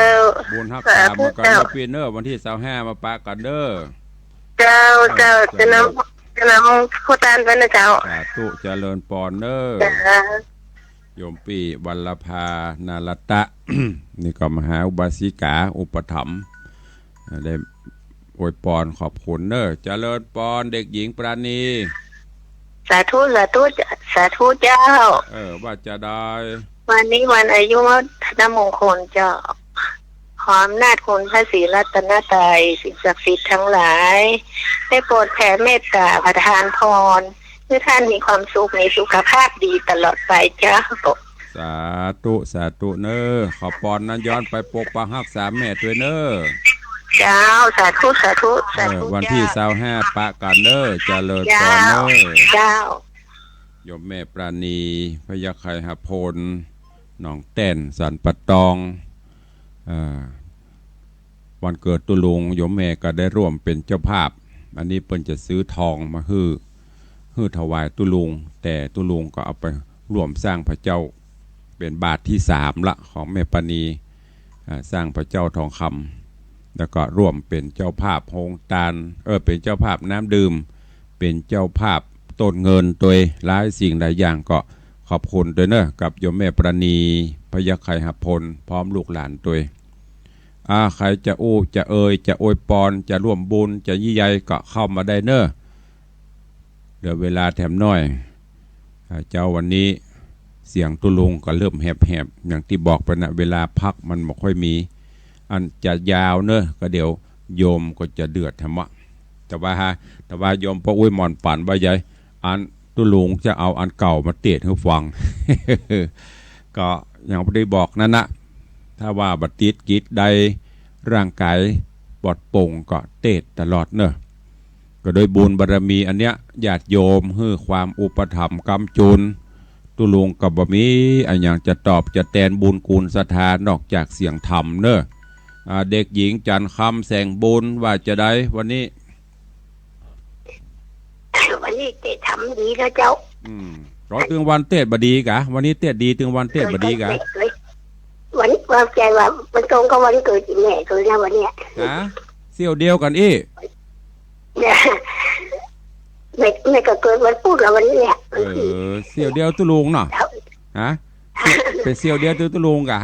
บุญฮักษา สาธุ เหมือนกัน เจ้า นะปี้เนอะ วันตี้ซาวห้ามาปะกั๋นเนอะ เจ้า เออ เจ้า เจ้า จะนำ จะนำข้าวตานไปนะเจ้า สาธุ เจริญปอนเนอะ จ้า โยมปี้วัลลภา นารัตตะ นี่ก็มหาอุบาสิกาอุปถัมภ์ อ่า ได้อวยปอนขอบคุณเนอะ เจริญปอนเด็กหญิงปราณี สาธุ สาธุ สาธุเจ้า เออ ว่าจะได้ วันนี้วันอายุวัฒนมงคลเจ้า ขออำนาจคุณพระศรีรัตนตรัย สิ่งศักดิ์สิทธิ์ทั้งหลาย ได้โปรดแผ่เมตตาประทานพร ให้ท่านมีความสุข มีสุขภาพดีตลอดไปเจ้า สาธุ สาธุเนอะ ขอปอนนั้นย้อนไปปกปักฮักษาแม่ตวยเนอะ เจ้า สาธุ สาธุ เออ สาธุ วันตี้ เจ้า ซาวห้าปะกั๋นเนอะ เจริญปอนเนอะ เจ้า เจ้า โยมแม่ปราณี พยัคฆ์ไคหพล หนองแต้น สันป่าตอง อ่า วันเกิดตุ๊ลุง โยมแม่ก็ได้ร่วมเป๋นเจ้าภาพ อันนี้เปิ้นจะซื้อทองมาหื้อ หื้อถวายตุ๊ลุง แต่ตุ๊ลุงก็เอาไปร่วมสร้างพระเจ้า เป๋นบาทตี้สามละของแม่ปราณี อ่า สร้างพระเจ้าทองคำ แล้วก็ร่วมเป๋นเจ้าภาพโฮงตาน เออ เป๋นเจ้าภาพน้ำดื่ม เป๋นเจ้าภาพต้นเงินตวย หลายสิ่งหลายอย่าง ก็ขอบคุณตวยเนอะ กับโยมแม่ปราณี พยัคฆ์ไคหพล พร้อมลูกหลานตวย อ่า ใผจะอู้ จะเอ่ย จะอวยปอน จะร่วมบุญ จะยี่ใย ก็เข้ามาได้เนอะ เหลือเวลาแถมน้อย อ่า เจ้า วันนี้เสียงตุ๊ลุงก็เริ่มแหบๆ อย่างตี้บอกไปนะ เวลาพักมันบ่ค่อยมี อันจะยาวเนอะ ก็เดี๋ยวโยมก็จะเดือดแถมวะ แต่ว่า แต่ว่าโยมป้ออุ๊ยหม่อนปานว่าใหญ่ อันตุ๊ลุงจะเอาอันเก่ามาเตสน์หื้อฟัง ก็อย่างตี้บอกนั้นนะ ถ้าว่าบ่ติดกิจใด ร่างกายปลอดโปร่งก็เตสน์ตลอดเนอะ ก็โดยบุญบารมีอันเนี้ย ญาติโยมหื้อความอุปถัมภ์ค้ำจุน ตุ๊ลุงก็บ่มีอะหยังจะตอบจะแตนบุญกุศลศรัทธานอกจากเสียงธรรมเนอะ อ่า เด็กหญิงจันทร์คำ แสงบุญ ว่าจะใดวันนี้ วันนี้เตสน์ธรรมดีนะเจ้า อืม ก็ตึงวันเตสน์บ่ดีกา วันนี้เตสน์ดี ตึงวันเตสน์บ่ดีกา เออ วัน ว่าใจ๋ว่ามันตรงกับวันเกิดแม่ตวยนะวันเนี้ย ฮะ เสี้ยวเดียวกั๋นอี้ แม่ แม่ก็เกิดวันพุธละวันนี้เนี่ย เออ เสี้ยวเดียวตุ๊ลุงเนาะ เจ้า ฮะ เป๋นเสี้ยวเดียวตุ๊ ตุ๊ลุงกา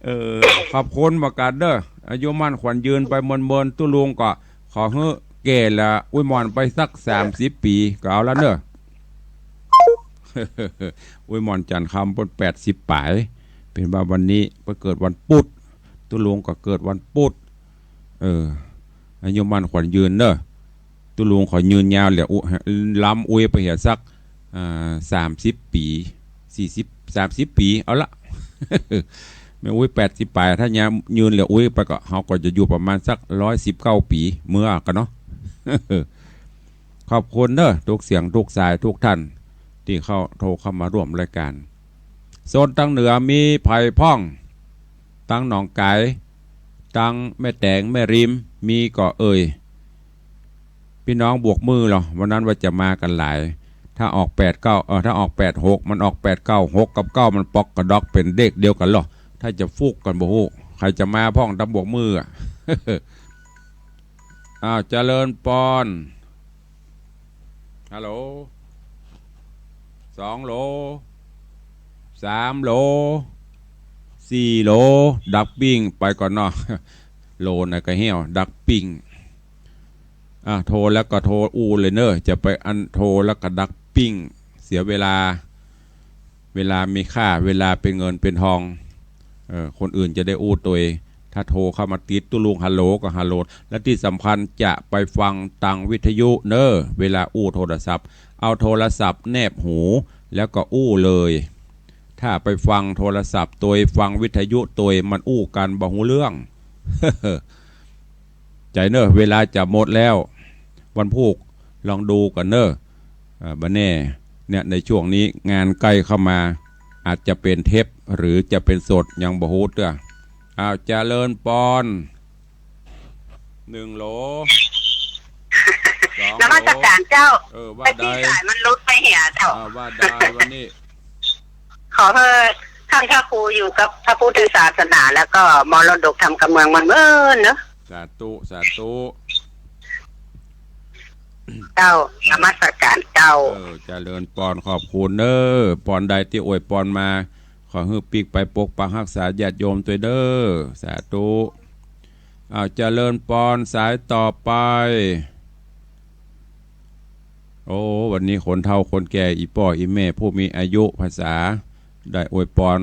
เออ ขอบคุณบ่ากั๋นเด้อ อายุมั่นขวัญยืนไปเมินๆ ตุ๊ลุงก็ขอหื้อแก่ละอุ๊ยหม่อนไปสักสามสิบปี๋ก็เอาละเนอะ อุ๊ยหม่อนจันทร์คำเปิ้นแปดสิบป๋าย เป๋นว่าวันนี้เปิ้นเกิดวันพุธ ตุ๊ลุงก็เกิดวันพุธ เออ อายุมั่นขวัญยืนเนอะ ตุ๊ลุงขอยืนยาวเหลืออุ๊ย ล้ำอุ๊ยไปเหียสัก อ่า สามสิบปี๋ สี่สิบ สามสิบปี๋ เอาละ แม่อุ๊ยแปดสิบป๋าย ถ้ายืนเหลืออุ๊ยไปก็ เฮาก็จะอยู่ประมาณสักร้อยสิบเก้าปี๋ เมื่อกั๋นเนาะ ขอบคุณเนอะ ทุกเสียงทุกสายทุกท่าน ตี้เข้า โทรเข้ามาร่วมรายก๋าน โซนตางเหนือมีใผพ่อง ตางหนองก๋าย ตางแม่แตงแม่ริม มีก่อเอ่ย ปี้น้องบวกมือลอ วันนั้นว่าจะมากั๋นหลาย ถ้าออกแปดเก้า เออ ถ้าออกแปดหก มันออกแปดเก้า หกกับเก้ามันป๊อกกระดอกเป๋นเลขเดียวกั๋นลอ ถ้าจะฟุกกั๋นบ่ฮู้ ใผจะมาพ่องตางบวกมืออะ อ้าว เจริญปอน ฮัลโหล สองโหล สามโหล สี่โหล ดับปิ้งไปก่อนเนาะ โหลไหนก็เหี่ยว ดับปิ้ง อ่ะ โทรแล้วก็โทรอู้เลยเนอะ จะไปอันโทรแล้วก็ดับปิ้ง เสียเวลา เวลามีค่า เวลาเป๋นเงินเป๋นทอง เออ คนอื่นจะได้อู้ตวย ถ้าโทรเข้ามาติดตุ๊ลุง ฮัลโหลก็ฮัลโหล และตี้สำคัญจะไปฟังตางวิทยุเน่อ เวลาอู้โทรศัพท์ เอาโทรศัพท์แนบหู แล้วก็อู้เลย ถ้าไปฟังโทรศัพท์ตวย ฟังวิทยุตวย มันอู้กั๋นบ่ฮู้เรื่อง ใจ๋เน่อ เวลาจะหมดแล้ว วันพูกลองดูกั๋นเน่อ อ่า บ่แน่ เนี่ย ในช่วงนี้งานใก้เข้ามา อาจจะเป๋นเทป หรือจะเป๋นสด ยังบ่ฮู้เตื้อ อ้าว เจริญปอน หนึ่งโหล สองโหล นมัสการเจ้า เออ ว่า พอดี ได้ สายมันหลุดไปเหียเจ้า อ่า ว่าได้วันนี้ ขอหื้อท่านพระครูอยู่กับพระพุทธศาสนา แล้วก็มรดกธรรมกำเมืองมันเมินเนาะ สาธุ สาธุ เจ้า นมัสการเจ้า เออ เจริญปอน ขอบคุณเน่อ ปอนใดตี้อวยปอนมา ขอหื้อปิ๊กไปปกปักฮักษาญาติโยมตวยเน่อ สาธุ อ้าว เจริญปอน สายต่อไป โอ้ วันนี้คนเฒ่าคนแก่ อี่ป้ออี่แม่ผู้มีอายุพรรษา ได้อวยปอน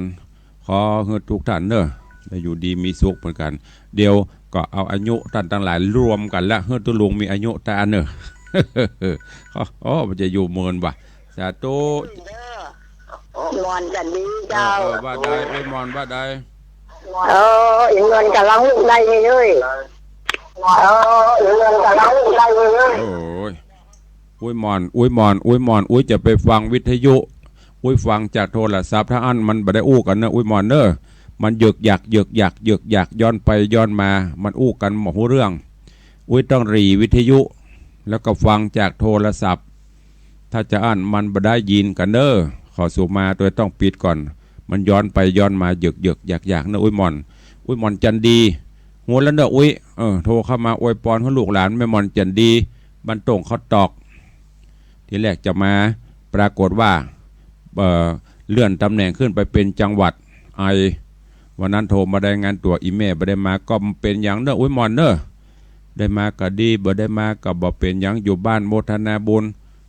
ขอหื้อทุกท่านเน่อ ได้อยู่ดีมีสุขเหมือนกั๋น เดี๋ยวก็เอาอายุต้านตังหลายรวมกั๋นแล้ว หื้อตุ๊ลุงมีอายุตวยอันเน่อ โอ้ มันจะอยู่เมินบ่ะ สาธุ มอนจันดีเจ้า เออ เออ ว่าได้ โอ้ย มอน ว่าได้ เออ อีเมินก่ำลังได้เลย เออ อีเมินก่ำลังได้เลย โอ้ย อุ๊ยมอน อุ๊ยมอน อุ๊ยมอน อุ๊ยจะไปฟังวิทยุ อุ๊ยฟังจากโทรศัพท์ ถ้าอั้นมันบ่ได้อู้กั๋นเน่อ อุ๊ยมอนเน่อ มันยึกยัก ยึกยัก ยึกยัก ย้อนไปย้อนมา มันอู้กั๋นบ่ฮู้เรื่อง อุ๊ยต้องหรี่วิทยุ แล้วก็ฟังจากโทรศัพท์ ถ้าจะอั้นมันบ่ได้ยินกั๋นเน่อ ขอสูมาตวยต้องปิดก่อน มันย้อนไปย้อนมา ยึกยึกยักยักเน่อ อุ๊ยมอน อุ๊ยมอนจันดี ฮู้แล้วเน่อ อุ๊ย เออ โทรเข้ามาอวยปอนหื้อลูกหลานแม่มอนจันดี บ้านโต้งเขาตอก ทีแรกจะมา ปรากฏว่า เอ่อ เลื่อนตำแหน่งขึ้นไปเป๋นจังหวัด ไอ วันนั้นโทรมารายงานตั๋ว อี่แม่บ่ได้มา ก็บ่เป๋นหยังเน่อ อุ๊ยมอนเน่อ ได้มาก็ดี บ่ได้มาก็บ่เป๋นหยัง อยู่บ้านโมทนาบุญ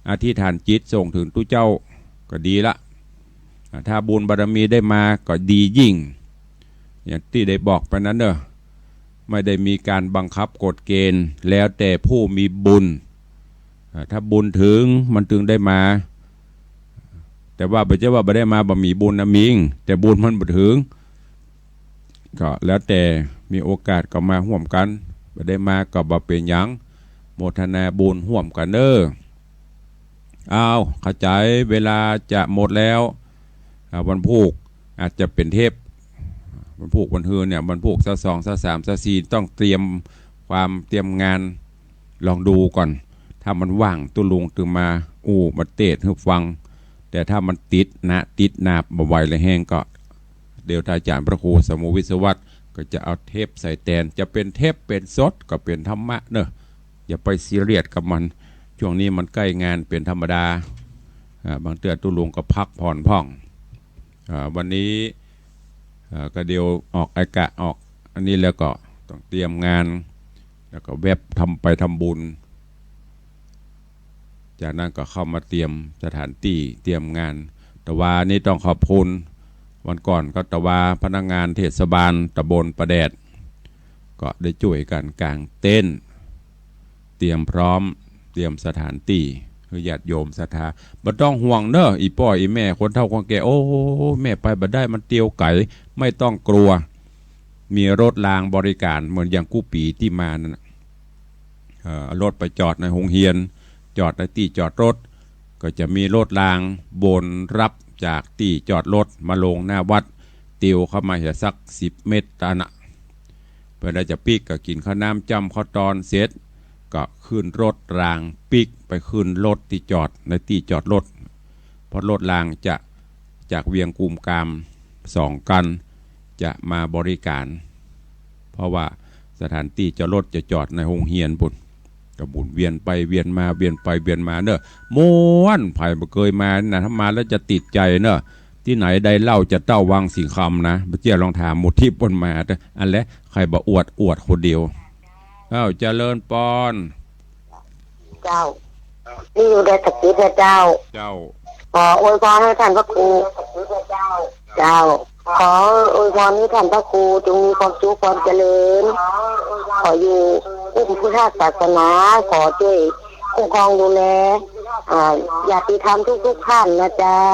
อธิษฐานจิตส่งเถิงตุ๊เจ้า ก็ดีละ อ่า ถ้าบุญบารมีได้มาก็ดียิ่ง อย่างตี้ได้บอกไปนั้นเน่อ ไม่ได้มีก๋านบังคับกฎเกณฑ์ แล้วแต่ผู้มีบุญ อ่า ถ้าบุญเถิงมันจึงได้มา แต่ว่าบ่ใจ้ว่าบ่ได้มาบ่มีบุญนะ มี แต่บุญมันบ่เถิง ก็แล้วแต่มีโอกาสก็มาฮ่วมกั๋น บ่ได้มาก็บ่เป๋นหยัง โมทนาบุญฮ่วมกั๋นเน่อ อ้าว เข้าใจ๋ เวลาจะหมดแล้ว อ่า วันพูกอาจจะเป๋นเทป วันพูกวันฮือเนี่ย วันพูกซาวสอง ซาวสาม ซาวสี่ ต้องเตรียมความเตรียมงาน ลองดูก่อน ถ้ามันว่างตุ๊ลุงจึงมาอู้มาเตศน์หื้อฟัง แต่ถ้ามันติดนะ ติดหนาบบ่ไหวแล้วแฮงก็ เดี๋ยวถ้าอาจ๋ารย์พระครูสมุห์วิศวัตรก็จะเอาเทปใส่แตน จะเป๋นเทปเป๋นสดก็เป๋นธรรมะเน่อ อย่าไปซีเรียสกับมัน ช่วงนี้มันใก้งานเป๋นธรรมดา อ่า บางเตื้อตุ๊ลุงก็พักผ่อนพ่อง อ่า วันนี้ อ่า ก็เดี๋ยวออกอากาศออกอันนี้แล้วก็ต้องเตรียมงาน แล้วก็แวบทำไปทำบุญ จากนั้นก็เข้ามาเตรียมสถานตี้เตรียมงาน ตะวานี้ต้องขอบคุณ วันก่อนก็ตะวาพนักงานเทศบาลตำบลป่าแดด ก็ได้จ้วยกั๋นก๋างเต็นท์ เตรียมพร้อม เตรียมสถานตี้หื้อญาติโยมศรัทธา บ่ต้องห่วงเน่อ อี่ป้ออี่แม่ คนเฒ่าคนแก่ โอ้ แม่ไปบ่ได้ มันเตียวไก๋ ไม่ต้องกลัว มีรถรางบริก๋านเหมือนอย่างกู้ปี๋ตี้มานั่นน่ะ เอ่อ เอารถไปจอดในโฮงเฮียน จอดในตี้จอดรถ ก็จะมีรถรางวนรับจากตี้จอดรถมาลงหน้าวัด เตียวเข้ามาเหียสักสิบเมตรตานะ เวลาจะปิ๊กก็กิ๋นข้าวน้ำจ้ำข้าวตอนเสร็จ ก็ขึ้นรถรางปิ๊กไปขึ้นรถตี้จอดในตี้จอดรถ เพราะรถรางจะ จากเวียงกุมกามสองคันจะมาบริก๋าน เพราะว่าสถานตี้จอดรถจะจอดในโฮงเฮียนปุ้น ก็หมุนเวียนไปเวียนมา เวียนไปเวียนมาเน่อ ม่วน ใผบ่เกยมานะ ถ้ามาแล้วจะติดใจ๋เน่อ ตี้ไหนได้เหล้าจะเต้าวังสิงห์คำนะ บ่เจื้อลองถามหมู่ตี้เปิ้นมาเต๊อะ อันแหละ ใค่อยบ่อวด อวดคนเดียว อ้าว เจริญปอน เจ้า นี่อยู่ได้สักนิดนะเจ้า เจ้า ขออวยพรให้ท่านพระครู เจ้า ขออวยพรหื้อต้านพระครูจงมีความสุขความเจริญ ขออยู่คุ้มพุทธศาสนา ขอจ้วยคุ้มครองดูแล อ่า ญาติธรรมทุกๆ ท่านนะเจ้า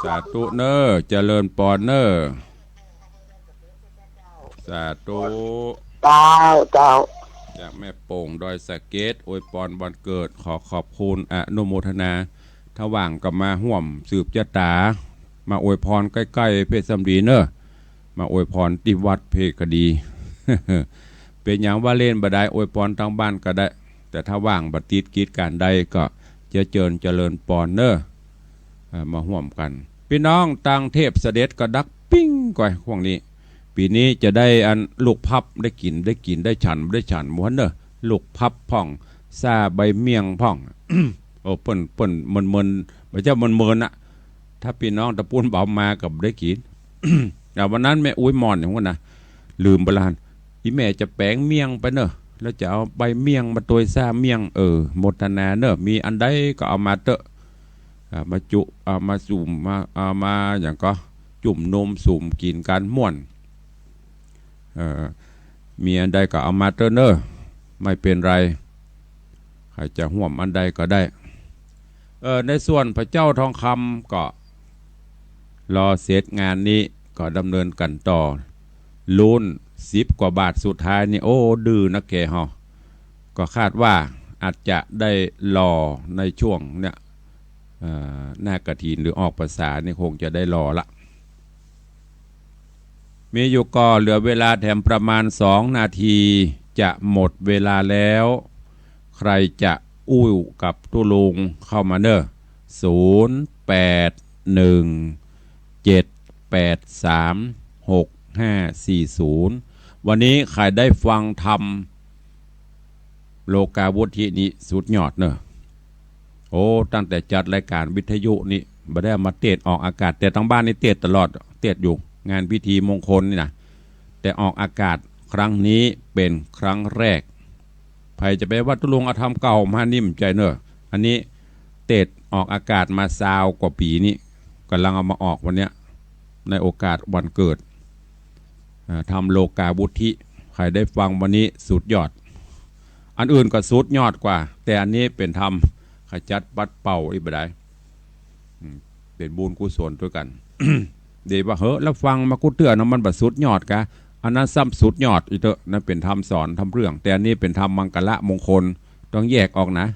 สาธุเน่อ เจริญปอนเน่อ สาธุ เจ้า เจ้า จากแม่โป่งดอยสะเก็ด อวยปอนวันเกิด ขอขอบคุณ อนุโมทนา ถ้าว่างก็มาฮ่วมสืบจะต๋า มาอวยพรใก้ๆ เพชรสำลีเน่อ มาอวยพรตี้วัดเพชรก็ดี เป๋นหยังว่าเล่นบ่ได้ อวยปอนตางบ้านก็ได้ แต่ถ้าว่างบ่ติดกิจก๋านใดก็จะเจิญเจริญปอนเน่อ เอ่อ มาฮ่วมกั๋น ปี้น้องตางเทพเสด็จก็ดักปิ้งก้อย ฮ่วงนี้ ปี๋นี้จะได้อันลูกพลับ ได้กิ๋น ได้กิ๋น ได้ฉัน ได้ฉัน บ่าหั้นเน่อ ลูกพลับพ่อง ซ่าใบเมี่ยงพ่อง โอ้ เปิ้น เปิ้นเมินๆ บ่ใจ้เมินๆ นะ ถ้าปี้น้องตะปู๊นบ่เอามาก็บ่ได้กิ๋น อ่ะ วันนั้นแม่อุ๊ยหม่อนอย่างนั้นนะ ลืมไปละหั้น อี่แม่จะแป๋งเมี่ยงไปเน่อ แล้วจะเอาใบเมี่ยงมาตวยซ่าเมี่ยง เออ โมทนาเน่อ มีอันใดก็เอามาเต๊อะ อ่า มาจุ เอามาสุม มา เอามาหยังก็ จุ่มนมสุมกิ๋นกั๋นม่วน เอ่อ มีอันใดก็เอามาเต๊อะเน่อ ไม่เป๋นไร ใผจะฮ่วมอันใดก็ได้ เอ่อ ในส่วนพระเจ้าทองคำก็ รอเสร็จงานนี้ก็ดำเนินกั๋นต่อ ลุ้นสิบกว่าบาทสุดท้ายนี่ โอ้ ดื้อนักแกเฮา ก็คาดว่าอาจจะได้หล่อในช่วงเนี่ย เอ่อ หน้ากฐินหรือออกพรรษานี่คงจะได้หล่อละ มีอยู่ก็เหลือเวลาแถมประมาณสองนาที จะหมดเวลาแล้ว ใครจะอู้กับตุ๊ลุงเข้ามาเน่อ ศูนย์แปดหนึ่งเจ็ดแปดสามหกห้าสี่ศูนย์ วันนี้ใผได้ฟังธรรม โลกาวุฒินี่สุดยอดเน่อ โอ้ ตั้งแต่จัดรายก๋านวิทยุนี่ บ่ได้เอามาเตสน์ออกอากาศ แต่ตางบ้านนี่เตสน์ตลอด เตสน์อยู่ งานพิธีมงคลนี่นะ แต่ออกอากาศครั้งนี้เป๋นครั้งแรก ใผจะไปว่าตุ๊ลุงเอาธรรมเก่ามานี่ บ่ใจ้เน่อ อันนี้เตสน์ออกอากาศมาซาวกว่าปี๋นี่ ก่ำลังเอามาออกวันเนี้ย ในโอกาสวันเกิด อ่า ธรรมโลกาวุฒิ ใผได้ฟังวันนี้สุดยอด อันอื่นก็สุดยอดกว่า แต่อันนี้เป๋นธรรมขจัดปัดเป่าอี้บ่ได้ อืม เป๋นบุญกุศลตวยกั๋น เดี๋ยวว่า เฮ้อ แล้วฟังมากู้เตื้อเนาะ มันบ่สุดยอดกา อันนั้นซ้ำสุดยอดอีกเต๊อะ นั่นเป๋นธรรมสอนธรรมเรื่อง แต่อันนี้เป๋นธรรมมังคละมงคล ต้องแยกออกนะ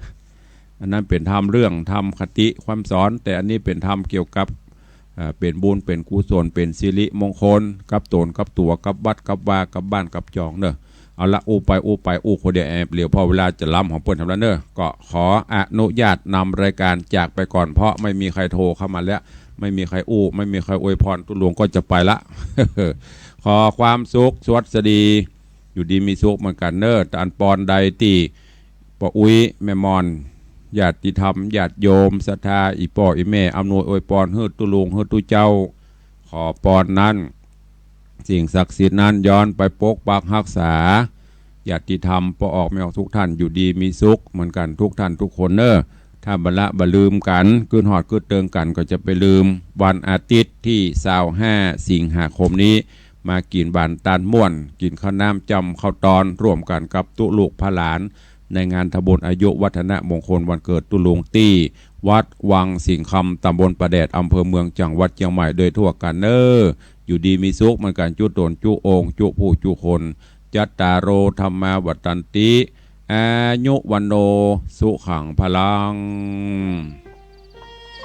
อันนั้นเป๋นธรรมเรื่อง ธรรมคติความสอน แต่อันนี้เป๋นธรรมเกี่ยวกับ เอ่อ เป๋นบุญ เป๋นกุศล เป๋นสิริมงคล กับต๋น กับตั๋ว กับวัด กับวา กับบ้าน กับจองเน่อ เอาละ อู้ไป อู้ไป อู้คนเดียวแอบเหลียว เพราะเวลาจะล้ำของเปิ้นทำแล้วเน่อ ก็ขออนุญาตนำรายการจากไปก่อน เพราะไม่มีใครโทรเข้ามาแล้ว ไม่มีใครอู้ ไม่มีใครอวยพร ตุ๊ลุงก็จะไปละ ขอความสุขสวัสดี อยู่ดีมีสุขเหมือนกั๋นเน่อ ตานปอนใดตี้ ป้ออุ๊ย แม่หม่อน ญาติธรรม ญาติโยม ศรัทธา อี่ป้ออี่แม่ อำนวยอวยปอนหื้อตุ๊ลุง หื้อตุ๊เจ้า ขอปอนนั้น สิ่งศักดิ์สิทธิ์นั้นย้อนไปปกปักฮักษา ญาติธรรม ป้อออกแม่ออกทุกท่าน อยู่ดีมีสุขเหมือนกั๋นทุกท่านทุกคนเน่อ ถ้าบ่ละบ่ลืมกั๋น กึ๊ดฮอดกึ๊ดเติงกั๋น ก็จะไปลืม วันอาทิตย์ตี้ซาวห้า สิงหาคมนี้ มากิ๋นหวานตานม่วน กิ๋นข้าวน้ำจ้ำข้าวตอน ร่วมกั๋นกับตุ๊ลุพระหลาน ในงานทำบุญอายุวัฒนมงคลวันเกิดตุ๊ลุงตี้วัดวังสิงห์คำ ตำบลป่าแดด อำเภอเมือง จังหวัดเชียงใหม่ โดยทั่วกั๋นเน่อ อยู่ดีมีสุขเหมือนกั๋น จุ๊ต๋น จุ๊องค์ จุ๊ผู้ จุ๊คน จัตตาโร ธัมมา วัฑฒันติ อายุ วัณโณ สุขัง พลัง